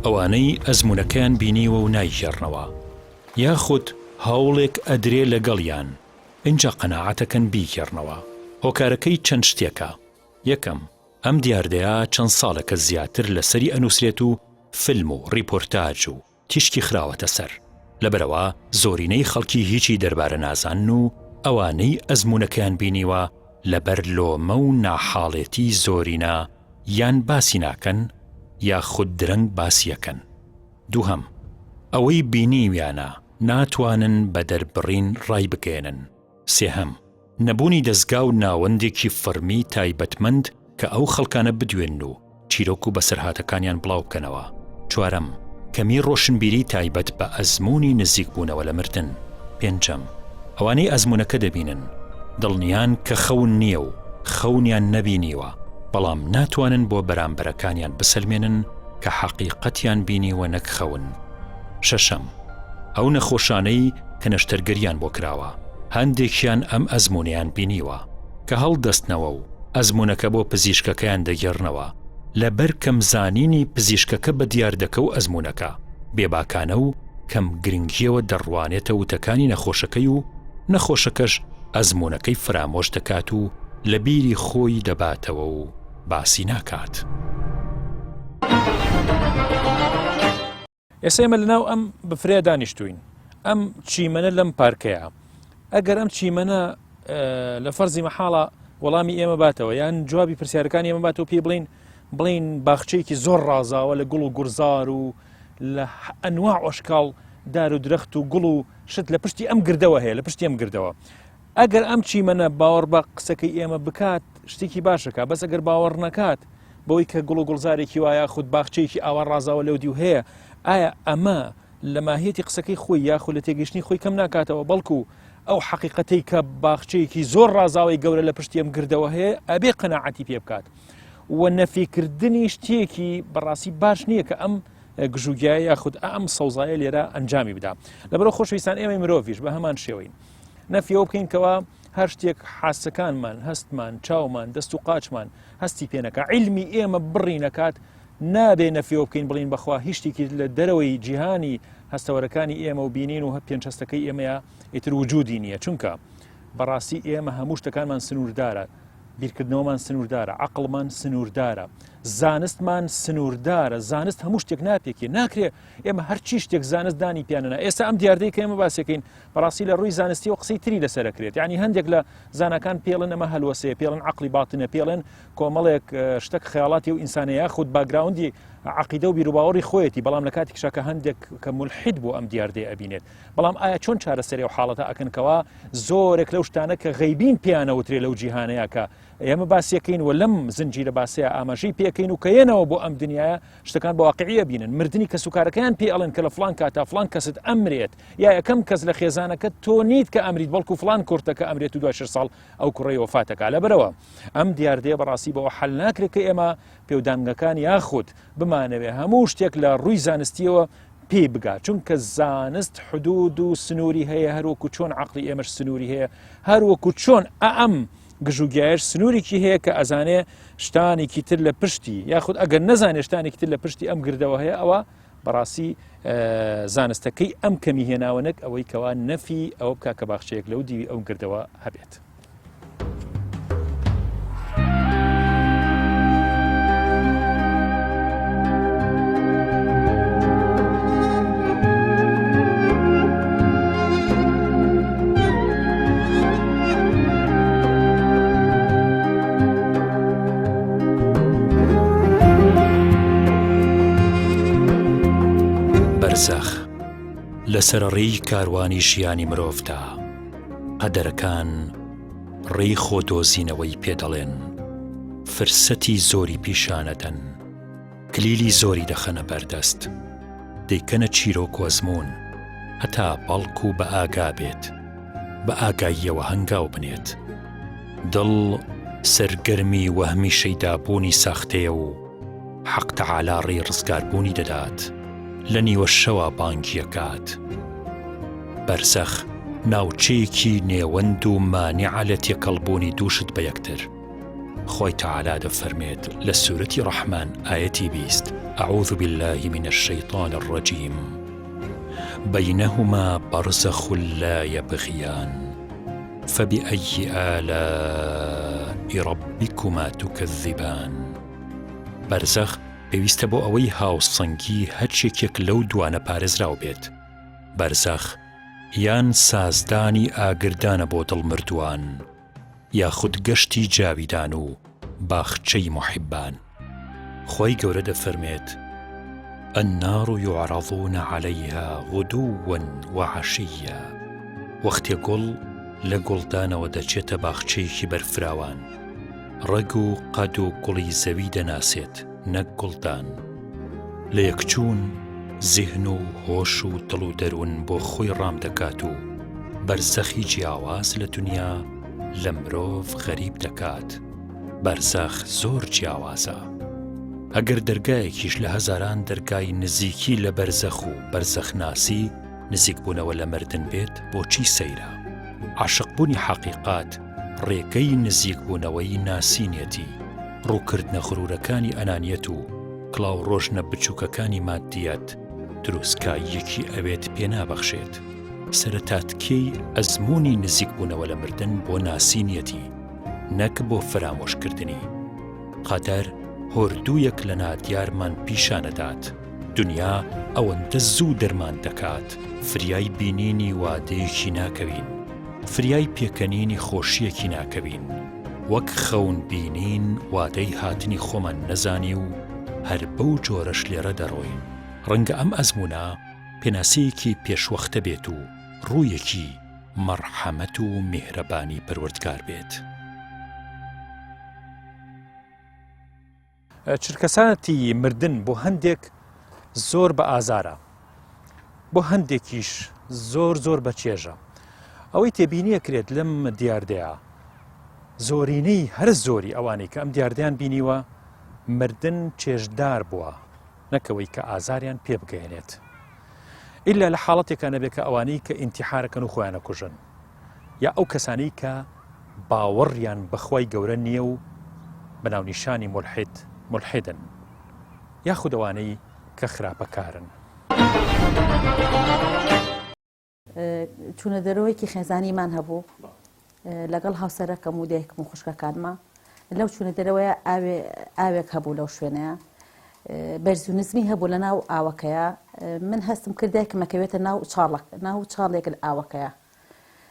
ئەوانەی ئەزموونەکەیان بینیوە و نایگێڕنەوە، یاخود هەوڵێک ئەدرێ لەگەڵیان ئینجا قەناعەتەکەن بیگێڕنەوە، هۆکارەکەی چەند شتێکە، یەکەم، ئەم دیاردەیە چەند ساڵێکە زیاتر لەسەری ئەنوسرێت و فیلم و ڕیپۆرتاج و تیشکی خراوەتە سەر، لەبەرئەوە زۆرینەی خەڵکی هیچی دەربارە نازانن و ئەوانەی ئەزموونەکەیان بینیوە لەبەر لۆمە و ناحاڵێتی زۆرینە یان باسی ناکەن یاخود درەنگ باسیەکەن. دووهەم، ئەوەی بینیویانە ناتوانن بە دەربڕین ڕایبگەیەنن. سێهەم، نەبوونی دەزگا و ناوەندێکی فەڕمی تایبەتمەند کە ئەو خەڵکانە بدوێنن و چیرۆک و بەسەرهاتەکانیان بڵاو بکەنەوە. چوارەم، کەمی ڕۆشنبیری تایبەت بە ئەزموونی نزیکبوونەوە لە مردن. پێنجەم، ئەوانەی ئەزموونەکە دەبینن، دڵنیان کە خەون نییە و خەونیان نەبینیوە، بەڵام ناتوانن بۆ بەرامبەرەکانیان بسەلمێنن کە حەقیقەتیان بینیوە نەک خەون. شەشەم، ئەو نەخۆشانەی کە نەشتەرگەریان بۆ کراوە، هەندێکیان ئەم ئەزموونەیان بینیوە، کە هەڵدەستنەوە و ئەزموونەکە بۆ پزیشکەکەیان دەگێڕنەوە، لەبەر کەم زانینی پزیشکەکە بە دیاردەکە و ئەزموونەکە، بێباکانە و کەم گرنگییەوە دەڕوانێتە وتەکانی نەخۆشەکەی و نەخۆشەکەش ئەزموونەکەی فەرامۆش دەکات و لە بیری خۆی دەباتەوە و باسی ناکات. ئێستا ئێمە لەناو ئەم بفرەیە دانیشتوین ئەم چیمەنە لەم پارکەیە ئەگەر ئەم چیمەنە لە فەرزی مەحاڵە وەڵامی ئێمە باتەوە یان جوابی پرسیارەکانی ئێمە باتەوە پێی بڵین بڵین باخچەیەکی زۆر ڕازاوە لە گوڵ و گوڵزار و لە ئەنوا ئۆشکاڵ دار و درەخت و گوڵ و شت لە پشتی ئەم گردەوە هەیە لە پشتی ئەم گردەوە ئەگەر ئەم چیمەنە باوەڕ بە قسەکەی ئێمە بکات شتێکی باشەکە بەس ئەگەر باوەڕ نەکات بەوەی کە گوڵ و گوڵزارێکی وایە خود باخچەیەکی ئاوا ڕازاوە لەو دیو هەیە ئایا ئەمە لە ماهیەتی قسەکەی خۆی یاخود لە تێگەشتنی خۆی کەم ناکاتەوە بەڵکو ئەو حەقیقەتەی کە باخچەیەکی زۆر ڕازاوەی گەورە لە پشتی ئەم گردەوە هەیە ئەبێ قەناعەتی پێ بکات و نەفیکردنی شتێکی بەڕاستی باش نییە کە ئەم گژوگیایە یاخود ئەم سەوزایە لێرە ئەنجامی بدا لەبەرەوە خۆشەویستان ئێمەی مرۆڤیش بە هەمان شێوەین نەفی ئەوە بکەین کەوا هەر شتێک حاسەکانمان هەستمان چاومان دەست و قاچمان هەستی پێنەکە علمی ئێمە بڕی نەکات نابێ نەفیەوە بکەین بڵین بەخوا هیچ شتێکی لە دەرەوەی جیهانی هەستەوەرەکانی ئێمە و بینین و پێنج هەستەکەی ئێمەیە ئیتر وجودی نییە چونکە بەڕاستی ئێمە هەموو شتەکانمان سنووردارە بیرکردنەوەمان سنووردارە عقلمان سنووردارە زانستمان سنووردارە زانست هەموو شتێک ناپێکێ ناکرێ ئێمە هەرچی شتێک زانست دانی پیانەنا ئێستا ئەم دیاردەی کە ئێمە باسیەکەین بەڕاستی لە ڕووی زانستیەوە قسەی تری لەسەر ئەکرێت یعنی هەندێک لە زاناکان پێڵن ئەمە هەلوەسەیە پێڵن عقلی باتنە پێڵێن کۆمەڵێک شتەک خەیاڵاتی و ئینسانە یاخود background ی عقیدە و بیروباوەڕی خۆیەتی بەڵام لە کاتێکشا کە هەندێک کە ملحید بۆ ئەم دیاردەیە ئەبینێت بەڵام ئایا چۆن چارەسەری و حاڵەتە ئەکەن کەوا زۆرێک لەو شتانە کە غەیبین پێیانەوترێ لەو جیهانەیە کە ئێمە باسیەکەین و لەم زنجیرە باسەیە ئاماژەی پێکەین و کە یەنەوە بۆ ئەم دنیاە شتەکان بە واقعی ئەبینن مردنی کەسوکارەکەیان پێ ئەڵێن کە لە فڵان کاتا فڵان کەست ئەمرێت یا یەکەم کەس لە خێزانەکە تۆ نیت کە ئەمریت بەڵکو فڵان کورتە کە ئەمرێت و دوای شش ساڵ ئەو کوڕەی وەفاتەکە لەبەرەوە ئەم دیاردەیە بەڕاستی بەوە حل ناکرێت کە ئێمە پێودانگەکان یاخود بمانەوێ هەموو شتێک لە ڕووی زانستیەوە پێی بگا چونکە زانست حدود و سنووری هەیە هەروەکو چۆن عقلی ئێمەش سنووری هەیە هەروەکو چۆن ئەم گژوگیایش سنوورێکی هەیە کە ئەزانێ شتانێکی تر لە پشتی یاخود ئەگەر نەزانێ شتانێکی تر لە پشتی ئەم گردەوە هەیە ئەوە بەڕاستی زانستەکەی ئەم کەمی هێناوە نەک ئەوەی کەوا نەفی ئەوە بکە کە باخچەیەک لەو دیوی ئەو گردەوە هەبێت. بەرزەخ لە سەرەڕێی کاروانی ژیانی مرۆڤدا قەدەرەکان ڕێی خۆدۆزینەوەی پێدەڵێن فرسەتی زۆری پیشانەدەن کلیلی زۆری دەخەنە بەردەست، دەیکەنە چیرۆک و ئەزموون، هەتا بەڵکو بە ئاگا بێت، بە ئاگاییەوە هەنگاو بنێت. دڵ سەرگەرمی وەهمی شەیدابوونی ساختەیە و. حەق تەعالا ڕێی ڕزگاربوونی دەدات، لە نیوە شەوا بانگی ئەکات. بەرزەخ ناوچەیەکی نێوەند و مانعە لە تێکەڵبوونی دووشت بە یەکتر. خوای تەعالا دەفەرمێت لە سورەتی ڕەحمان ئایەتی 20 اعوذ باللە من الشیطان الرجیم بینهما برزخ لا یبغیان فبأی آلاء ربکما تکذبان بەرزەخ پێویستە بۆ ئەوەی هاوسەنگی هەر یەکێک لەو دوانە پارێزراو بێت. بەرزەخ یان سازدانی ئاگردانە بۆ دڵ مردووان یاخود گەشتی جاویدان و باخچەی موحیبان. خوای گەورە دەفەرمێت، النار یعرضون علیها غدوا وعشیا، وەختێ گوڵ لە گوڵدانەوە دەچێتە باخچەیەکی بەرفراوان، ڕەگ و قەد و گوڵی زەوی دەناسێت نەک گوڵدان. لە یەکچوون زیهن و هۆش و دڵ و دەروون بۆ خۆی ڕام دەکات و بەرزەخی جیاواز لە دونیا لە مرۆڤ غەریب دەکات. بەرزەخ زۆر جیاوازە. ئەگەر دەرگایەکیش لە هەزاران دەرگای نزیکی لە بەرزەخ و بەرزەخناسی نزیکبوونەوە لە مردن بێت بۆچی سەیرە؟ عاشقبوونی حەقیقات ڕێگەی نزیکبوونەوەی ناسینیەتی، ڕووکردنە غرورەکانی ئەنانیەت و کڵاوڕۆژنە بچووکەکانی ماددیەت تروسکاییەکی ئەوێت پێ نابەخشێت. سەرەتاتکێی ئەزموونی نزیکبوونەوە لە مردن بۆ ناسینیەتی نەک بۆ فەرامۆشکردنی. قەدەر هۆردوویەک لە نادیارمان پیشانەدات، دنیا ئەوەندە زوو دەرمان دەکات فریای بینینی وادەیەکی ناکەوین، فریای پێکەنینی خۆشییەکی ناکەوین، وەک خەون بینین وادەی هاتنی خۆمان نەزانی و هەر بەو جۆرەش لێرە دەڕۆین. ڕەنگە ئەم ئەزموونە پێناسەیەکی پێشوەختە بێت و ڕوویەکی مەڕحەمەت و میهرەبانی پەروەردگار بێت. چرکەساتی مردن بۆ هەندێک زۆر بە ئازارە بۆ هەندێکیش زۆر زۆر بە چێژە ئەوەی تێبینیە کرێت لەم دیاردەیە زۆرینەی هەر زۆری ئەوانەی کە ئەم دیاردەیان بینیوە مردن چێژدار بووە نەکەوەی کە ئازاریان پێ بگەێنێت ئللا لە حاڵەتێکە نەبێت کە ئەوانەی کە ئینتیحارەکەن و خۆیانە کوژن یا ئەو کەسانەی کە باوەڕیان بە خوای گەورە نییە و بە ناونیشانی مولحید مولحیدن یاخود ئەوانەی کە خراپەکارن. چوونە دەرەوەیەکی خێزانیمان هەبوو لەگەڵ هاوسەرەکەم و دایکم و خوشکەکانما لەو چوونە دەرەوەیە ئاوێک هەبوو لەو شوێنەیە بەرز و نزمی هەبوو لە ناو ئاوەکەیە من هەستم کرد دایکم ئەکەوێتە ناو چاڵک ناو چاڵێک لە ئاوەکەیە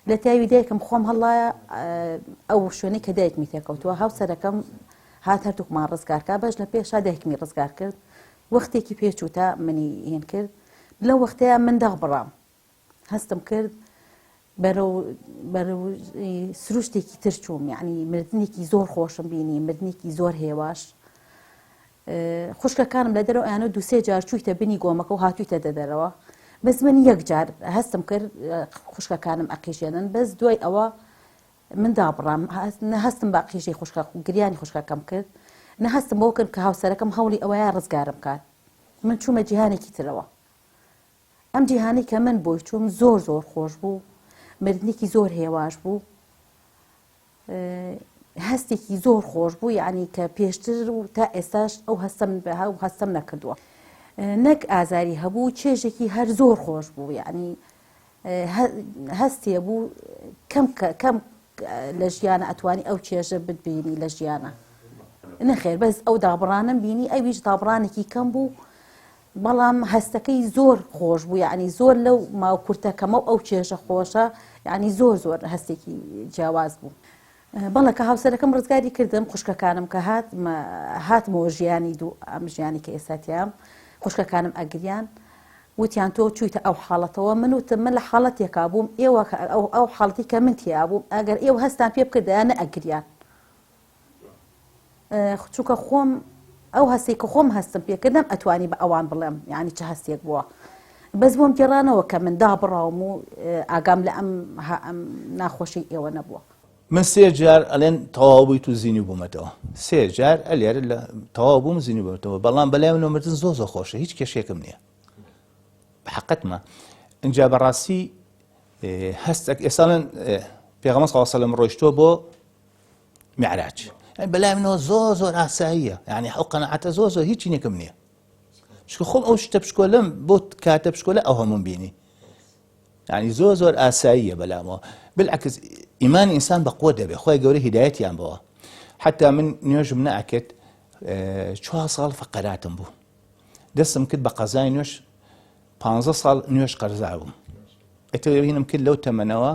لە تاوی دایکم خۆم هەڵایە ئەو شوێنەی کە دایکمی تێکەوتووە هاوسەرەکەم هات هەردووکمان ڕزگارکە بەش لە پێشا دایکمی ڕزگار کرد وەختێکی پێچوو تا منی هێن کرد لەو وەختەیە من داخبڕام هەستم کرد بەرەو بەرەو سروشتێکی تر چووم یعنی مردنێکی زۆر خۆشم بینی مردنێکی زۆر هێواش خوشکەکانم لە دەرەوە ئەیانە دوسێ جار چوویتە بنی گۆمەکە و هاتوویتە دەدەرەوە بەس من یەک جار هەستم کرد خوشکەکانم ئەقیژێنن بەس دوای ئەوە من دابڕام نە هەستم بە قیژەی خوشکە گریانی خوشکەکەم کرد نە هەستم بەوە کرد کە هاوسەرەکەم هەوڵی ئەوەیە ڕزگارم کات من چوومە جیهانێکی ترەوە ئەم جیهانەی کە من بۆی چووم زۆر زۆر خۆش بوو، مردنێکی زۆر هێواش بوو، هەستێکی زۆر خۆش بوو یعنی کە پێشتر و تا ئێستاش ئەو هەستم ئەو هەستم نەکردووە. نەک ئازاری هەبوو چێژێکی هەر زۆر خۆش بوو یعنی هەستێ بوو کەم کەم لە ژیانە ئەتوانی ئەو چێژە بتبینی لە ژیانە نەخێر بەس ئەو دابڕانم بینی ئەویش دابڕانێکی کەم بوو بەڵام هەستەکەی زۆر خۆش بوو یعنی زۆر لەو ماو کورتە کەمە و ئەو چێژە خۆشە یعنی زۆر زۆر هەستێکی جیاواز بوو. بەڵێ کە هاوسەرەکەم ڕزگاری کردم خوشکەکانم کە هات هاتمەوە ژیانی دوو ئەم ژیانی کە ئێستا تیام خوشکەکانم ئەگریان وتیان تۆ چوویتە ئەو حاڵەتەوە من وتم من لە حاڵەتێکا بووم ئێوە ئەو حاڵەتی کە من تیا بووم ئەگەر ئێوە هەستان پێ بکردایە نەئەگریان چونکە خۆم ئەو هەستێک کە خۆم هەستم پێکرد نەم ئەتوانی بە ئەوان بڵێم یعنی چه هەستێک بووە بەس بۆم گێڕانەوە کە من دابڕاوم و ئاگام لە ئەم ئەم ناخۆشی ئێوە نەبووە. من سێ جار ئەلێن تەواو بوویت و زینی بوومەتەوە سێ جار ئەلێرە لە تەواو بووم زینی بوومەتەوە بەڵام بەلای منەوە مردن زۆر زۆر خۆشە هیچ کێشێکم نییە حقتمە اینجا بەڕاستی هەستێک ئێساڵن پێغەمبەر صلی الله علیه و سلم ڕۆیشتووە بۆ معراج بەلای منەوە زۆر زۆر ئاساییە یعنی ئەو قەناعەتە زۆر زۆر هیچی نێکم نییە چونکە خۆم ئەو شتە بچکۆلەم بۆ کاتە بچکۆلە ئەو هەموم بینی یعنی زۆر زۆر ئاساییە بەلامەوە بالعکس ئیمانی ئینسان بە قوت دەبێ خۆی گەورە هیدایەتیان بەوە حتا من نوێژم نەئەکرد چوار ساڵ فەقەراتم بوو دەستم کرد بە قەزای نوێژ پ ساڵ نوێژ قەرزار بووم ئەتە هینم کرد لەو تەمەنەوە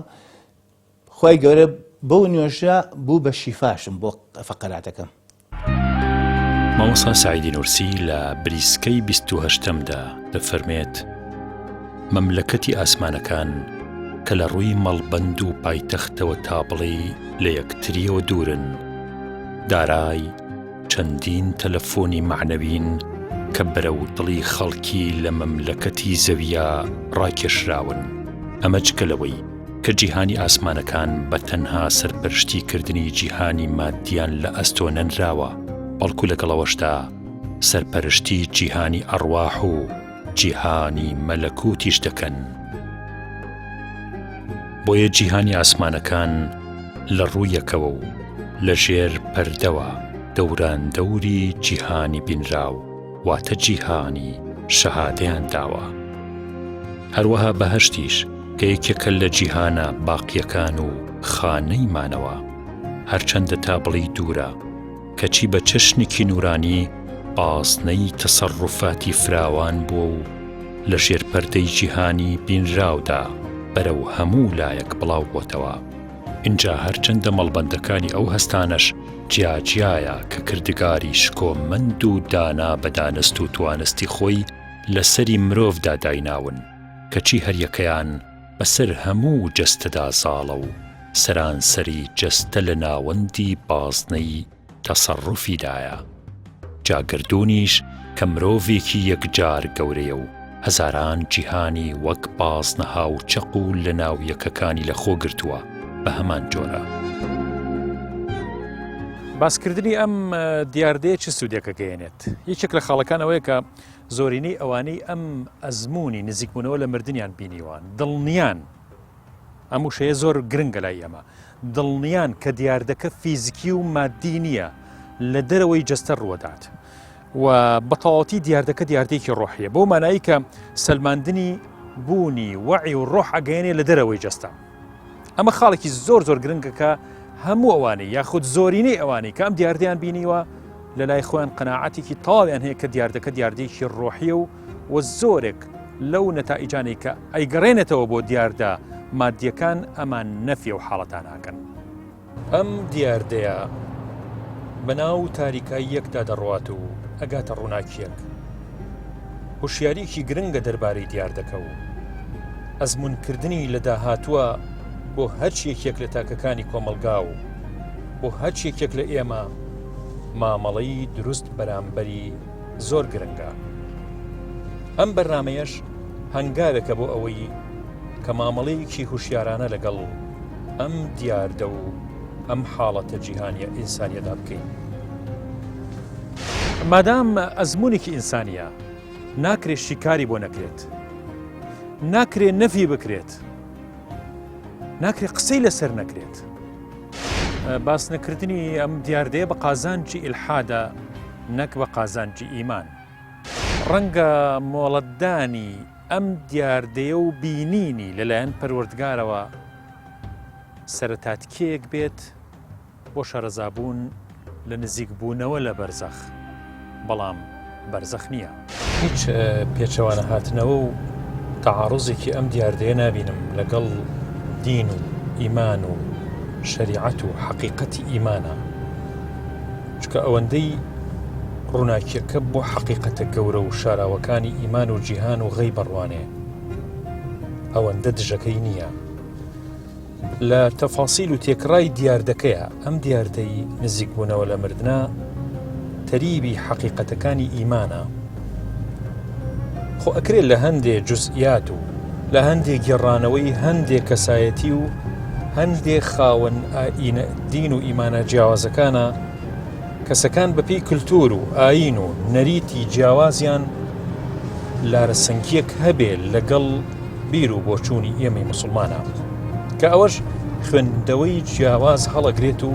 خوای گەورە بەو نوێژە بوو بە شیفاشم بۆ فەقەراتەکەم. مامۆستا سەعیدی نوورسی لە بریسکەی بیست و هەشتەمدا دەفەرمێت، مەملەکەتی ئاسمانەکان کە لە ڕووی مەڵبەند و پایتەختەوە تا بڵێی لە یەکترییەوە دوورن، دارای چەندین تەلەفۆنی مەعنەوین کە بەرەو دڵی خەڵکی لە مەملەکەتی زەوییا ڕاکێشراون، ئەمە جگە لەوەی کە جیهانی ئاسمانەکان بە تەنها سەرپەرشتی کردنی جیهانی مادیان لە ئەستۆ نەنراوە، بەڵکو لەگەڵ ئەوەشدا سەرپەرشتی جیهانی ئەڕواح و جیهانی مەلەکوتیش دەکەن. بۆیە جیهانی ئاسمانەکان لە ڕوویەکەوە و لە ژێر پەردەوە دەوراندەوری جیهانی بینراو واتە جیهانی شەهادەیان داوە. هەروەها بەهەشتیش کە یەکێکە لە جیهانە باقییەکان و خانەی مانەوە، هەرچەندە تا بڵێی دوورە، کەچی بە چەشنێکی نوورانی بازنەی تەسەڕوفاتی فراوان بووە و لە ژێر پەردەی جیهانی بینراودا بەرەو هەموو لایەک بڵاو بۆتەوە. ئینجا هەرچەندە مەڵبەندەکانی ئەو هەستانەش جیاجیایە کە کردگاری شکۆمەند و دانا بە دانست و توانستی خۆی لە سەری مرۆڤدا دایناون، کەچی هەریەکەیان بەسەر هەموو جەستەدا زاڵە و سەرانسەری جەستە لە ناوەندی بازنەی تەسەڕوفیدایە. جا گەردوونیش کە مرۆڤێکی یەکجار گەورەیە و هەزاران جیهانی وەک بازنە هاوچەق و لەناویەکەکانی لەخۆ گرتووە بە هەمان جۆرە. باسکردنی ئەم دیاردەیە چ سوودێک ئەگەیەنێت؟ یەکێک لە خاڵەکان ئەوەیە کە زۆرینەی ئەوانەی ئەم ئەزموونی نزیکبوونەوە لە مردنیان بینیوە دڵنیان ئەم وشەیە زۆر گرنگە لای ئێمە دڵنیان کە دیاردەکە فیزیکی و مادی نییە لە دەرەوەی جەستە ڕووەدات و بەتەواوەتی دیاردەکە دیاردەیەکی ڕۆحیە بۆ مانایی کە سەلماندنی بوونی وەعی و ڕۆح ئەگەیەنێ لە دەرەوەی جەستە ئەمە خاڵێکی زۆر زۆر گرنگە کە هەموو ئەوانەی یاخود زۆرینەی ئەوانەی کە ئەم دیاردەیان بینیوە لە لای خۆیان قەناعەتێکی تەواویان هەیە کە دیاردەکە دیاردەیەکی ڕۆحیە و و زۆرێک لەو نەتائیجانەی کە ئەیگەڕێنێتەوە بۆ دیاردە مادیەکان ئەمان نەفی ئەو حاڵەتانە ئەکەن. ئەم دیاردەیە بەناو تاریکاییەکدا دەڕوات و ئەگاتە ڕووناکییەک. هوشیارییەکی گرنگە دەربارەی دیاردەکە و ئەزموونکردنی لە داهاتووە بۆ هەرچ یەکێک لە تاکەکانی کۆمەڵگا و بۆ هەرچ یەکێک لە ئێمە مامەڵەی دروست بەرامبەری زۆر گرنگە. ئەم بەرنامەیەش هەنگاوێکە بۆ ئەوەی کە مامەڵەیەکی هوشیارانە لەگەڵ ئەم دیاردە و ئەم حاڵەتە جیهانیە ئینسانیەدا بکەین. مادام ئەزمونێکی ئینسانیە ناکرێت شیکاری بۆ نەکرێت ناکرێت نەفی بکرێت ناکرێت قسەی لەسەر نەکرێت باس نەکردنی ئەم دیاردەیە بە قازانجی ئیلحادە نەک بە قازانجی ئیمان ڕەنگە مۆڵەتدانی ئەم دیاردەیە و بینینی لەلایەن پەروەردگارەوە سەرەتاتکێیەک بێت بۆ شارەزابوون لە نزیکبوونەوە لە بەرزەخ، بەڵام بەرزەخ نییە. هیچ پێچەوانە هاتنەوە و تەعاروزێکی ئەم دیاردەیە نابینم لەگەڵ دین و ئیمان و شەریعەت و حەقیقەتی ئیمانا. چونکە ئەوەندەی ڕووناکیەکە بۆ حەقیقەتە گەورە و شاراوەکانی ئیمان و جیهان و غەیب ئەڕوانێ ئەوەندە دژەکەی نییە لە تەفاسیل و تێکڕای دیاردەکەیە ئەم دیاردەی نزیکبوونەوە لە مردنە تەریبی حەقیقەتەکانی ئیمانە خۆ ئەکرێ لە هەندێ جوزئیات و لە هەندێ گێڕانەوەی هەندێ کەسایەتی و. هەندێ خاوەن ئایینە دین و ئیمانە جیاوازەکانە کەسەکان بەپێی کلتور و ئایین و نەریتی جیاوازیان لارەسەنگیەک هەبێ لەگەڵ بیر و بۆچوونی ئێمەی مسلمانە کە ئەوەش خوێندەوەی جیاواز هەڵەگرێت و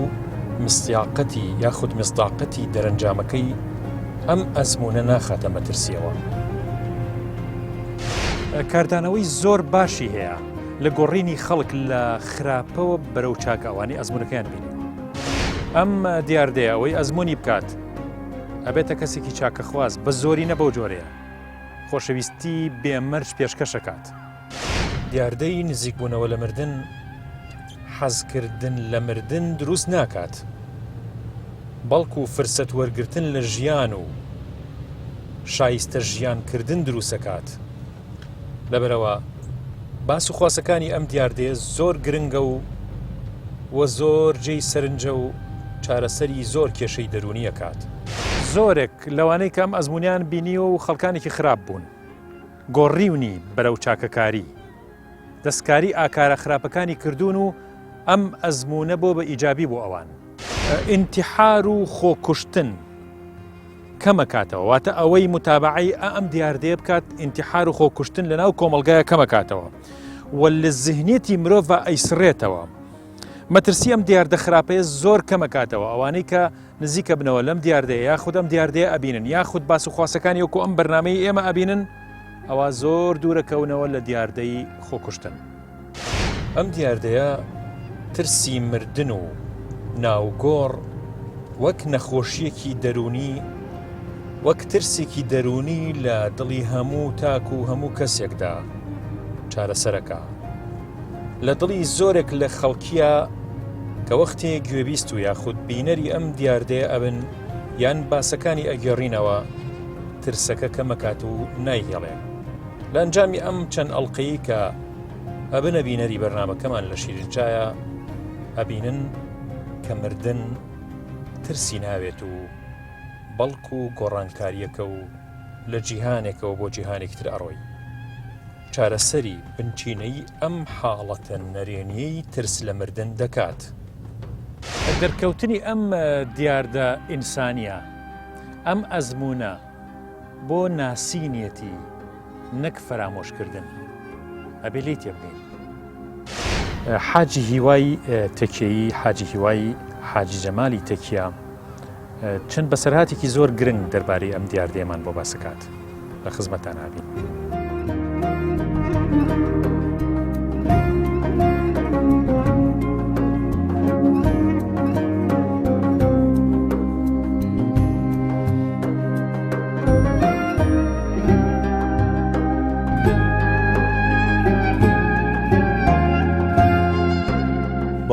مستیاقەتی یاخود مستاقەتی دەرەنجامەکەی ئەم ئەزمونە ناخاتە مەترسیەوە. کاردانەوەی زۆر باشی هەیە لە گۆڕینی خەڵک لە خراپەوە بەرەو چاکە ئەوانەی ئەزمونەکەیان بینی ئەم دیاردەیە ئەوەی ئەزمموی بکات ئەبێتە کەسێکی چاکەخواز بە زۆری نە بەو جۆرەیە خۆشەویستی بێمەرج پێشکەشەکات دیاردەی نزیکبوونەوە لە مردن حەزکردن لە مردن دروست ناکات بەڵکو فرسەت وەرگتن لە ژیان و شایستە ژیانکردن دروستەکات لەبەرئەوە باس و خواسەکانی ئەم دیاردەیە زۆر گرنگە و و زۆر جێی سەرنجە و چارەسەری زۆر کێشەی دەروونی ئەکات. زۆرێک لەوانەی کە ئەم ئەزموونیان بینیوە و خەڵکانێکی خراپ بوون گۆڕیونی بەرەو چاکەکاری، دەستکاری ئاکارە خراپەکانی کردوون و ئەم ئەزموونە بۆ بە ئیجابی بۆ ئەوان. ئینتیحار و خۆکوشتن کەمەکاتەوە، واتە ئەوەی متابەعەی ئەم دیاردەیە بکات ئینتیحار و خۆکوشتن لەناو کۆمەڵگایە کەمەکاتەوە و لە زیهنیەتی مرۆڤ ئەیسڕێتەوە. مەترسی ئەم دیاردە خراپەیە زۆر کەمەکاتەوە ئەوانەی کە نزیکە بنەوە لەم دیاردەیە یاخود ئەم دیاردەیە ئەبینن یاخود باس و خواسەکانی وەکو ئەم بەرنمەی ئێمە ئەبینن ئەوە زۆر دوورەکەونەوە لە دیاردەی خۆکوشتن. ئەم دیاردەیە ترسی مردن و ناوگۆڕ وەک نەخۆشییەکی دەروونی، وەک ترسێکی دەروونی لە دڵی هەموو تاک و هەموو کەسێکدا چارەسەرەکا. لە دڵی زۆرێک لە خەڵکییا کە وەختێ گوێبیست و یاخود بینەری ئەم دیاردەیە ئەبن یان باسەکانی ئەگێڕینەوە، ترسەکە کەمەکات و نایهێڵێ. لە ئەنجامی ئەم چەند ئەڵقەیەی کە ئەبنە بینەری بەرنامەکەمان لە شیرین چایە ئەبینن کە مردن ترسی ناوێت و بەڵکو گۆڕانکاریەکە و لە جیهانێکەوە بۆ جیهانێکی تر ئەڕۆی چارەسەری بنچینەی ئەم حاڵەتە نەرێنیەی ترس لە مردن دەکات. دەرکەوتنی ئەم دیاردە ئینسانیە، ئەم ئەزموونە بۆ ناسینیەتی نەک فەرامۆشکردن. ئەبێ لێی تێبگەین. حاجی هیوای تەکیەیی، حاجی هیوای حاجی جەمالی تەکیە چەند بەسەرهاتێکی زۆر گرنگ دەربارەی ئەم دیاردەیەمان بۆ باسەکات لە خزمەتان ئابین.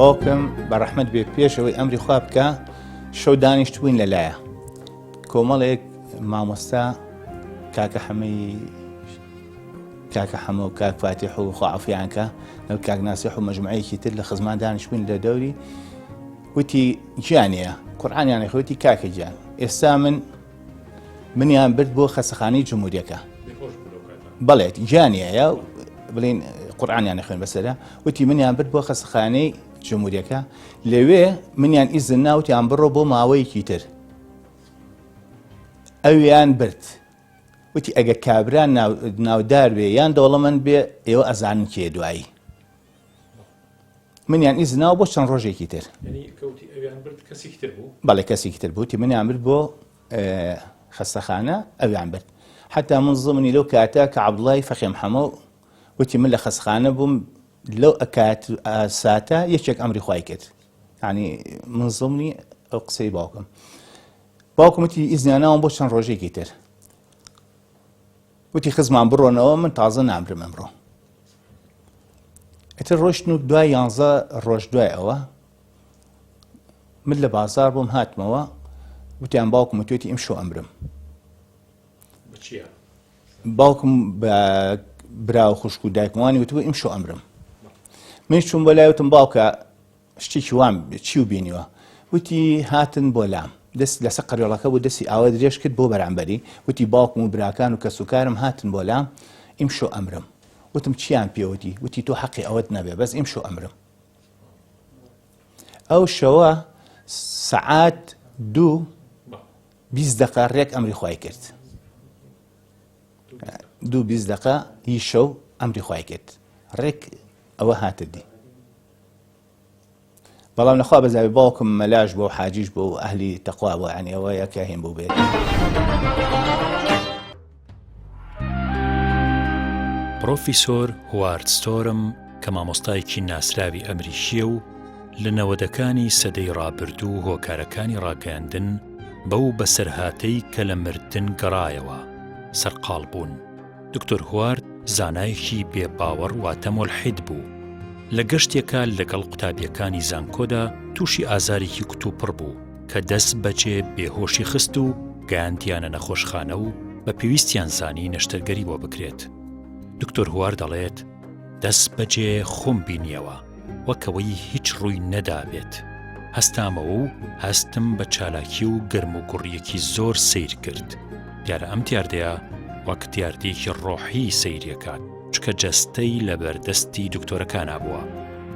باوکم بە ڕەحمەت بێ پێش ئەوەی ئەمری خوا بکە شەو دانیشتبووین لەلایە کۆمەڵێک مامۆستا کاکە حەمەی کاکە حەمە و کاک فاتیح و خوا عەفویان کە لەگەڵ کاک ناسیح و مەجموعەیەکی تر لە خزمان دانیشتبووین لە دەوری وتی گیانەیە قورئانیان خوێندی کاکە گیان ئێستا من منیان برد بۆ خەسەخانەی جمهوریەکە بەڵێت گیانیە بڵین قورآانیان خوێن بەسەرە وتی منیان برد بۆ خەسەخانەی جمهوریەکە لەوێ منیان ئیزن ناوتیان بڕۆ بۆ ماوەیەکی تر ئەویان برد وتی ئەگە کابرا ناودار بێ یان دەوڵەمەند بێ ئێوە ئەزانن کێ دوایی منیان ئیزن ناوە بۆ چەند ڕۆژێکی تر بەڵێ کەسێکی تر بووتی منیان برد بۆ خەستەخانە ئەویان برد حتا من زمنی لەو کاتە کە عەبدوڵای فەقێ محەمە وتی من لە خەستخانە بووم لەو ئەکات ساتە یەکێک ئەمری خوای کرد ینی من زمنی ئەو قسەی باوکم باوکم وتی ئیزنیان ناوم بۆ چەند ڕۆژێکی تر وتی خزمان بڕۆنەوە من تازە نامرم ئەمڕۆ ئیتر ڕۆشتن و دوای یانزە ڕۆژ دوای ئەوە من لە بازار بووم هاتمەوە وتیان باوکم وتێتی ئیمشۆ ئەمرم باوکم بە برا و خوشک و دایکمانی وتبوو ئیمشۆ ئەمرم من چوم بۆ لای وتم باوکە شتێکی وام چی و بینیوە وتی هاتن بۆ لام دەست لەسەر قەرێڵەکە بوو دەستی ئاوا درێژ کرد بۆ بەرامبەری وتی باوکم و براکان و کەسوکارم هاتن بۆ لام ئیمشۆ ئەمرم وتم چیان پێوتی وتی تۆ حەقی ئەوەت نەبێ بەس ئیمشۆ ئەمرم. ئەو شەوە سەعات دوو 20 دقە ڕێک ئەمری خوای کرد دوو 20 دقە هی شەو ئەمری خوای کرد ڕێک ئەوە هاتە دی بەڵام لەخوا بەزاوی باوکم مەلاش بۆ حاجیش بۆ و ئەهلی تەقوا بۆ یعنی ئەوە یەکە هێن بوو بێت. پڕۆفیسۆر هوارد ستۆرم کە مامۆستایەکی ناسراوی ئەمریکییە و لە نەوەدەکانی سەدەی ڕابردوو هۆکارەکانی ڕاگەیاندن بەو بەسەرهاتەی کە لە مردن گەڕایەوە سەرقاڵ بوون. دکتۆر هوارد زانایەکی بێ باوەڕ واتە مولحید بوو. لە گەشتێکا لەگەڵ قوتابییەکانی زانکۆدا تووشی ئازارێکی کوتوپڕ بوو کە دەست بەجێ بێهۆشی خست و گەیاندیانە نەخۆشخانە و بە پێویستیان زانی نەشتەرگەری بۆ بکرێت. دکتۆر هوار دەڵێت، دەست بەجێ خۆم بینیەوە وەک ئەوەی هیچ ڕووی نەدابێت. هەستامەوە و هەستم بە چالاکی و گەرموگوڕییەکی زۆر سەیر کرد. دیارە ئەم دیاردەیە وەک دیاردەیەکی ڕۆحی سەیریەکات، چونکە جەستەی لەبەردەستی دکتۆرەکانا بووە.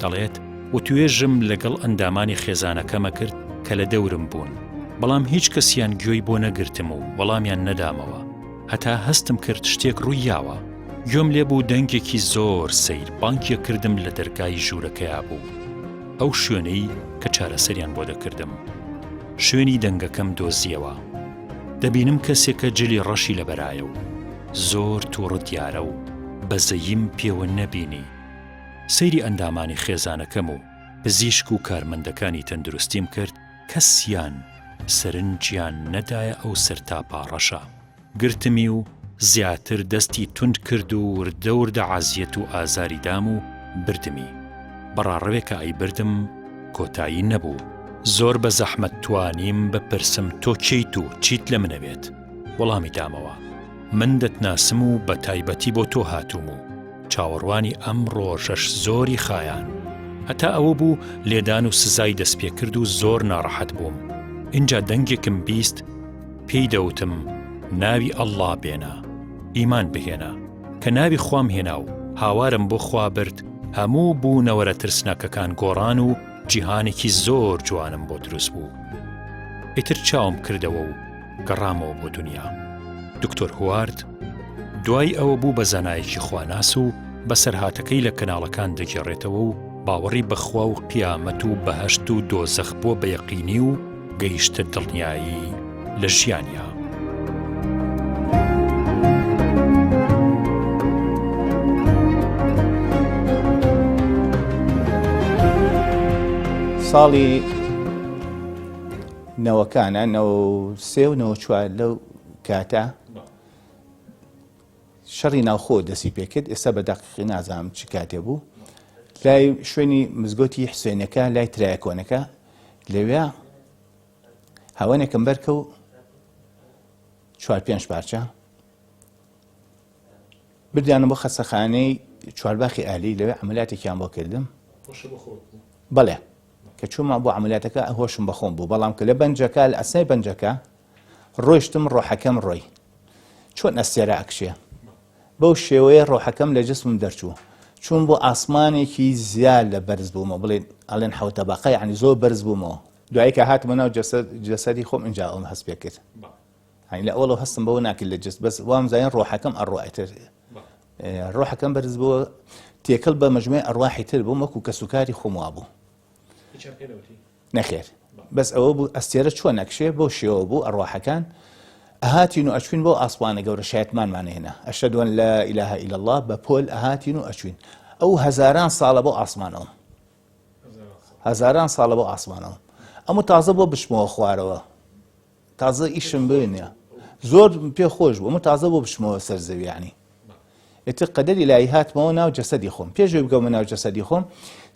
دەڵێت، وتوێژم لەگەڵ ئەندامانی خێزانەکەمە کرد کە لە دەورم بوون، بەڵام هیچ کەسیان گوێی بۆ نەگرتم و وەڵامیان نەدامەوە، هەتا هەستم کرد شتێک ڕووی یاوە. گوێم لێ بوو دەنگێکی زۆر سەیر بانگی کردم لە دەرگای ژوورەکەیا بوو. ئەو شوێنەی کە چارەسەریان بۆ دەکردم. شوێنی دەنگەکەم دۆزییەوە. دەبینم کەسێکە جلی ڕەشی لەبەرایە و زۆر تووڕە دیارە و بەزەییم پێوە نەبینی. سەیری ئەندامانی خێزانەکەم و پزیشک و کارمەندەکانی تەندروستیم کرد، کەسیان سەرنجیان نەدایە ئەو سەرتاپا ڕەشە. گرتمی و زیاتر دەستی توند کرد و وردە وردە عەزیەت و ئازاری دام و بردمی. بە ڕاڕەوێکا ئەیبردم کۆتایی نەبوو. زۆر بە زەحمەت توانیم بپرسم تۆ کێیت و چیت لە من ئەوێت؟ وەڵامی دامەوە من دەتناسم و بە تایبەتی بۆ تۆ هاتووم و چاوەڕوانی ئەم ڕۆژەش زۆری خایان. هەتا ئەوە بوو لێدان و سزای دەستپێکرد و زۆر ناڕەحەت بووم. ئینجا دەنگێکم 20 پێی دەوتم ناوی ئەڵڵا بێنە، ئیمان بهێنە. کە ناوی خوام هێنا و هاوارم بۆ خوا برد، هەموو بوونەوەرە ترسناکەکان گۆڕان و جیهانێکی زۆر جوانم بۆ دروست بوو. ئیتر چاوم کردەوە و گەڕامەوە بۆ دونیا. دکتۆر هوارد دوای ئەوە بوو بە زانایەکی خواناس و بەسەرهاتەکەی لە کەناڵەکان دەگێڕێتەوە و باوەڕی بە خوا و قیامەت و بەهەشت و دۆزەخ بووە بە یەقینی و گەیشتە دڵنیایی لە ژیانیا. ساڵی نەوەکانە نەوە سێ و نەوە چوار لەو کاتە شەڕی ناوخۆ دەستی پێکرد ئێستا بە دەقیقی نازانم چ کاتێ بوو لای شوێنی مزگەوتی حسێنەکە لای ترایە کۆنەکە لەوێ هاوەنێکم بەرکە و چوار پێنج پارچە بردیانم بۆ خەسەخانەی چوارباخی ئالی لەوێ عملیاتێکیان بۆ کردم بەڵێ کە چوومە بۆ عملیاتەکە هۆشم بەخۆم بوو بەڵام کە لە بەنجەکە لە ئەسنای بەنجەکە ڕۆیشتم ڕۆحەکەم ڕۆی چۆن ئەستێرە ئەکشێ بەو شێوەیە ڕۆحەکەم لە جسمم دەرچوو چوون بۆ ئاسمانێکی زیاد لە بەرز بوومەوە بڵێن ئەڵێن حەوتەباقە یعنی زۆر بەرز بوومەوە دوایی کە هاتمە ناو جەسەدی خۆم ئینجا ئەوم هەست پێ کرد یعنی لە ئەوڵەوە هەستم بەوە ناکرد لە جست بەس وام زانین ڕۆحەکەم ئەڕوا ئیتر ڕۆحەکەم بەرز بووە تێکەڵ بە مەجموعی ئەڕواحی تر بووم وەکو کەسوکاری خۆم وابوو نەخێر بەس ئەوە بوو ئەستێرە چۆن ئەکشێ بەو شێوە بوو ئەڕواحەکان ئەهاتین و ئەچوین بۆ ئاسمانە گەورە شایەتمانمان هێنا ئەشهد ان لا اله الا الله بە پۆل ئەهاتین و ئەچوین ئەو هەزاران ساڵە بۆ ئاسمانەوە هەزاران ساڵە بۆ ئاسمانەوە ئەمە تازە بۆ بچمەوە خوارەوە تازە ئیشم بێنە زۆر پێ خۆش بوو ئەمە تازە بۆ بچمەوە سەر زەویانی ئیتر قەدەری ئیلاهی هاتمەوە ناو جەسەدی خۆم پێش ئەوەی بگەمە ناو جەسەدی خۆم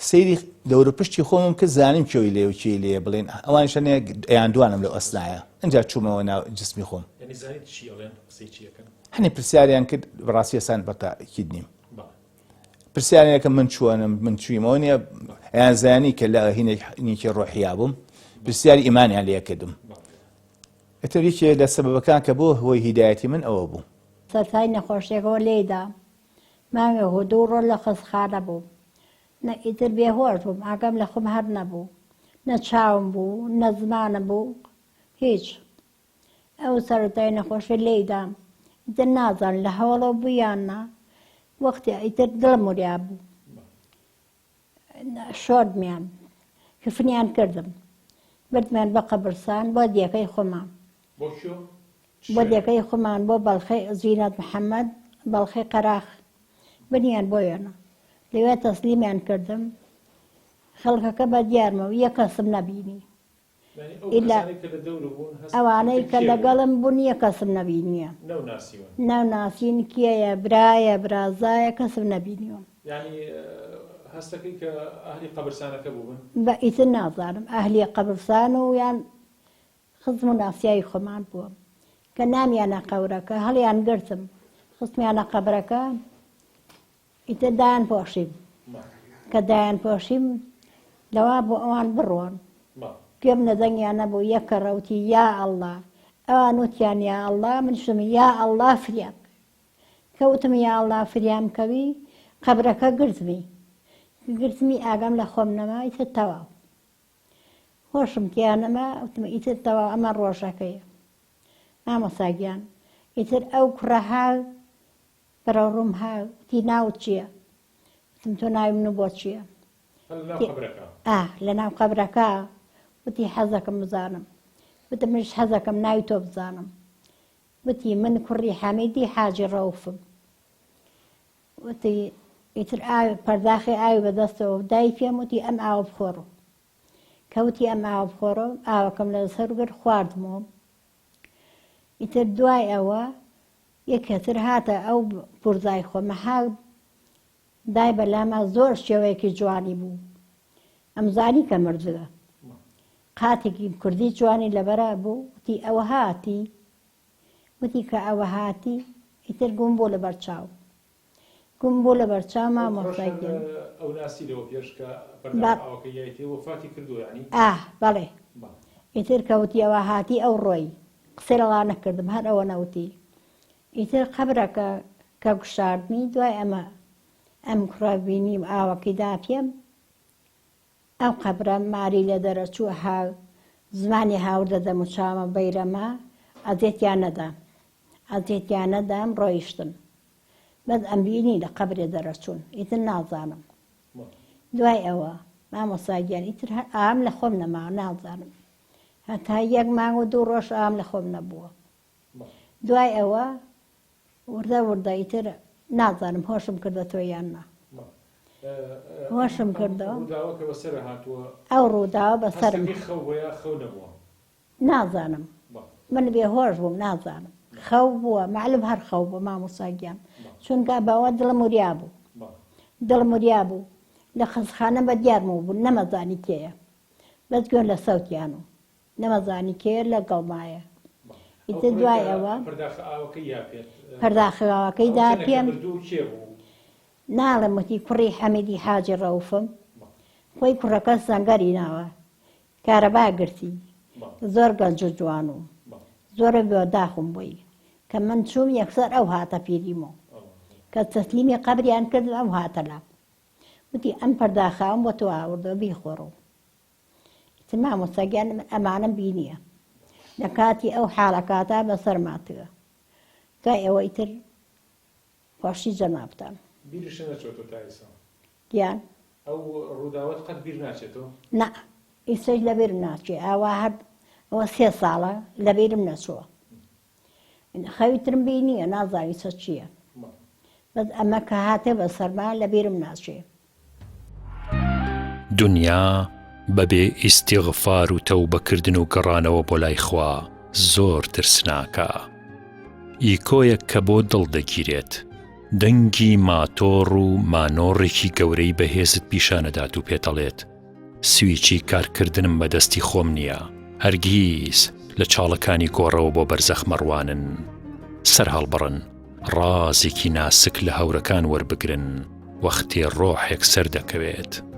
سەیری دەورو پشتی خۆمم کرد زانیم کێوی لێ و کێی لێ بڵێن ئەوانیش هەنێ ئەیان دوانم لەو ئەسنایە ئینجا چوومەوە ناو جسمی خۆم یعنی زانیت چی ئەڵێن قسەی چی ئەکەن هەنێ پرسیاریان کرد بەڕاستی ئێسان بەتاکید نیم پرسیارێکە من چۆنم من چویمەوە نییە ئەیان زانی کە لە هینێکی ڕۆحیا بووم پرسیاری ئیمانیان لێ کردم ئیتر یەکێ لە سەبەبەکان کە بۆ هۆی هیدایەتی من ئەوە بوو. سەرتای نەخۆشیەکەوە لێیدا مانگێک و دوو ڕۆژ لە خەستخانە بووم نە ئیتر بێهۆش بووم ئاگام لە خۆم هەر نەبوو. نە چاوم بوو نە زمانم بوو هیچ ئەو سەرەتای نەخۆشی لێی دام ئیتر نازانم لە هەوڵەوە بوو یان نا وەختی ئیتر دڵم وریا بوو شۆردمیان کفنیان کردم بردمیان بە قەبرسان بۆ دیەکەی خۆمان بۆ دێکەی خۆمان بۆ بەڵخەی زینەت محەممەد بەڵخەی قەراخ بنیان بۆ وێنە لەوێ تەسلیمیان کردم خەڵکەکە بە دیارمەوە یەک کەسم نەبینی ئیلا ئەوانەی کە لەگەڵم بوون یەک کەسم نەبینیە نەو ناسین کێیە برایە برازایە کەسم نەبینیوە هەستەکەی کە ئەهلی قەبرسانەکە بووبن؟ بە ئیتر نازانم ئەهلی قەبرسان و یان خزم و ناسیاوی خۆمان بووە کە نامیانە قەورەکە هەڵیان گرتم خستمیانە قەبرەکە ئیتر دایان پۆشیم کە دایان پۆشیم لەوا بۆ ئەوان بڕۆن گوێم لە دەنگیان نەبوو یەک کەڕەوتی یا ئەڵڵا ئەوان وتیان یا ئەڵڵا من شتم یا ئەڵڵا فریام کە وتم یا ئەڵڵا فریام کەوی قەبرەکە گرتمی گرتمی ئاگام لە خۆم نەما ئیتر تەواو هۆشم تیا نەما وتم ئیتر تەواو ئەمە ڕۆژەکەیە مامۆستا گیان ئیتر ئەو کوڕە ها بەرەو ڕووم ها وتی ناوت چییە؟ وتم تۆ ناوی منو بۆ چییە؟ ئا لە ناو قەبرەکە وتی حەزەکەم بزانم وتم منیش حەزەکەم ناوی تۆ بزانم وتی من کوڕی حەمیدی حاجی ڕەوفم وتی ئیتر ئاوی پەرداخی ئاوی بەدەستەوە دای پێم وتی ئەم ئاوە بخۆڕۆ کە وتی ئەم ئاوە بخۆڕۆ ئاوەکەم لە سەر گرت خواردمەوە ئیتر دوای ئەوە یەکێ تر هاتە ئەو پورزای خۆمە ها دای بە لاما زۆر شێوەیەکی جوانی بوو ئەمزانی کە مردووە قاتێکی کوردی جوانی لەبەرە بوو وتی ئەوە هاتی وتی کە ئەوە هاتی ئیتر گوم بوو لەبەر چاو گوم بوو لەبەر چاو مامۆستا گیان. ئەو ناسی لەوە پێش کە پەرداخ ئاوەکەی یایتێ وەفاتی کردووە یانی؟ ئاه بەڵێ ئیتر کە وتی ئەوە هاتی ئەو ڕۆی قسەی لەڵا نەکردم هەر ئەوە نەوتی ئیتر قەبرەکە کە گوشاردمی دوای ئەمە ئەم کوڕە بینیم ئاوەکەی دا پێم ئەو قەبرە ماری لێ دەرەچوو ها زمانی هاوردە دەموچاومە بەیرەمە ئەزێتیان نەدام ئەزێتیان نەدام ڕۆیشتن بەس ئەمبینی لە قەبرێ دەرەچوون ئیتر نازانم دوای ئەوە مامۆستا گیان ئیتر هەر ئام لە خۆم نەما نازانم هەتا یەک مانگ و دوو ڕۆژ ئام لە خۆم نەبووە دوای ئەوە وردە وردە ئیتر نازانم هۆشم کردە تۆ یان نا هۆشم کردەوە ئەو ڕووداوە بەسەرم نازانم من بێ هۆش بووم نازانم خەو بووە معلوم هەر خەو بوو مامۆستا گیان چونکە بەوە دڵم وریا بوو دڵم وریا بوو لە خەسخانە بە دیارمەوە بوو نەمەزانی کێیە بەس گوێ لە سەوتیان و نەمەزانی کێیە لە گەڵمایە ئیتر دوای ئەوە پەرداخە ئاوەکەی دا پێم ناڵێم وتی کوڕی حەمیدی حاجی ڕەوفم خۆی کوڕەکە سەنگەری ناوە کارەبا گرتی زۆر گەنج و جوان و زۆرە بۆ داخم بووی کە من چووم یەکسەر ئەو هاتە پیریمۆ کە تەسلیمی قەبریان کرد ئەو هاتە لام وتی ئەم پەرداخاوم بۆ تۆ ئاوردەوە بیخۆڕەوە ئیتر مامۆستا گیان من ئەمانەم بینیە لە کاتی ئەو حاڵەکاتا بەسەرما تگە دوای ئەوە ئیتر خۆشی جەنابتان. بیرشت نەچۆتەوە تا ئیسا؟ گیان؟ ئەو ڕووداوەت قەت بیر ناچێتەوە؟ نا ئیسەش لەبیرم ناچێ ئاوا هەر ئەوە سێ ساڵە لەبیرم نەچووە خەوی ترم بینیە نازانم ئیسە چییە بەس ئەمە کە هاتێ بەسەرما لەبیرم ناچێ. دونیا بەبێ ئیستیغفار و تەوبەکردن و گەڕانەوە بۆ لای خوا زۆر ترسناکە. ئیکۆیەک کە بۆ دڵ دەگیرێت، دەنگی ماتۆڕ و مانۆڕێکی گەورەی بەهێزت پیشانەدات و پێتەڵێت، سویچی کارکردنم بەدەستی خۆم نییە، هەرگیز لە چاڵەکانی گۆڕەوە بۆ بەرزەخ مەڕوانن، سەر هەڵبڕن، ڕازێکی ناسک لە هەورەکان وەربگرن، وەختێ ڕۆحێک سەردەکەوێت.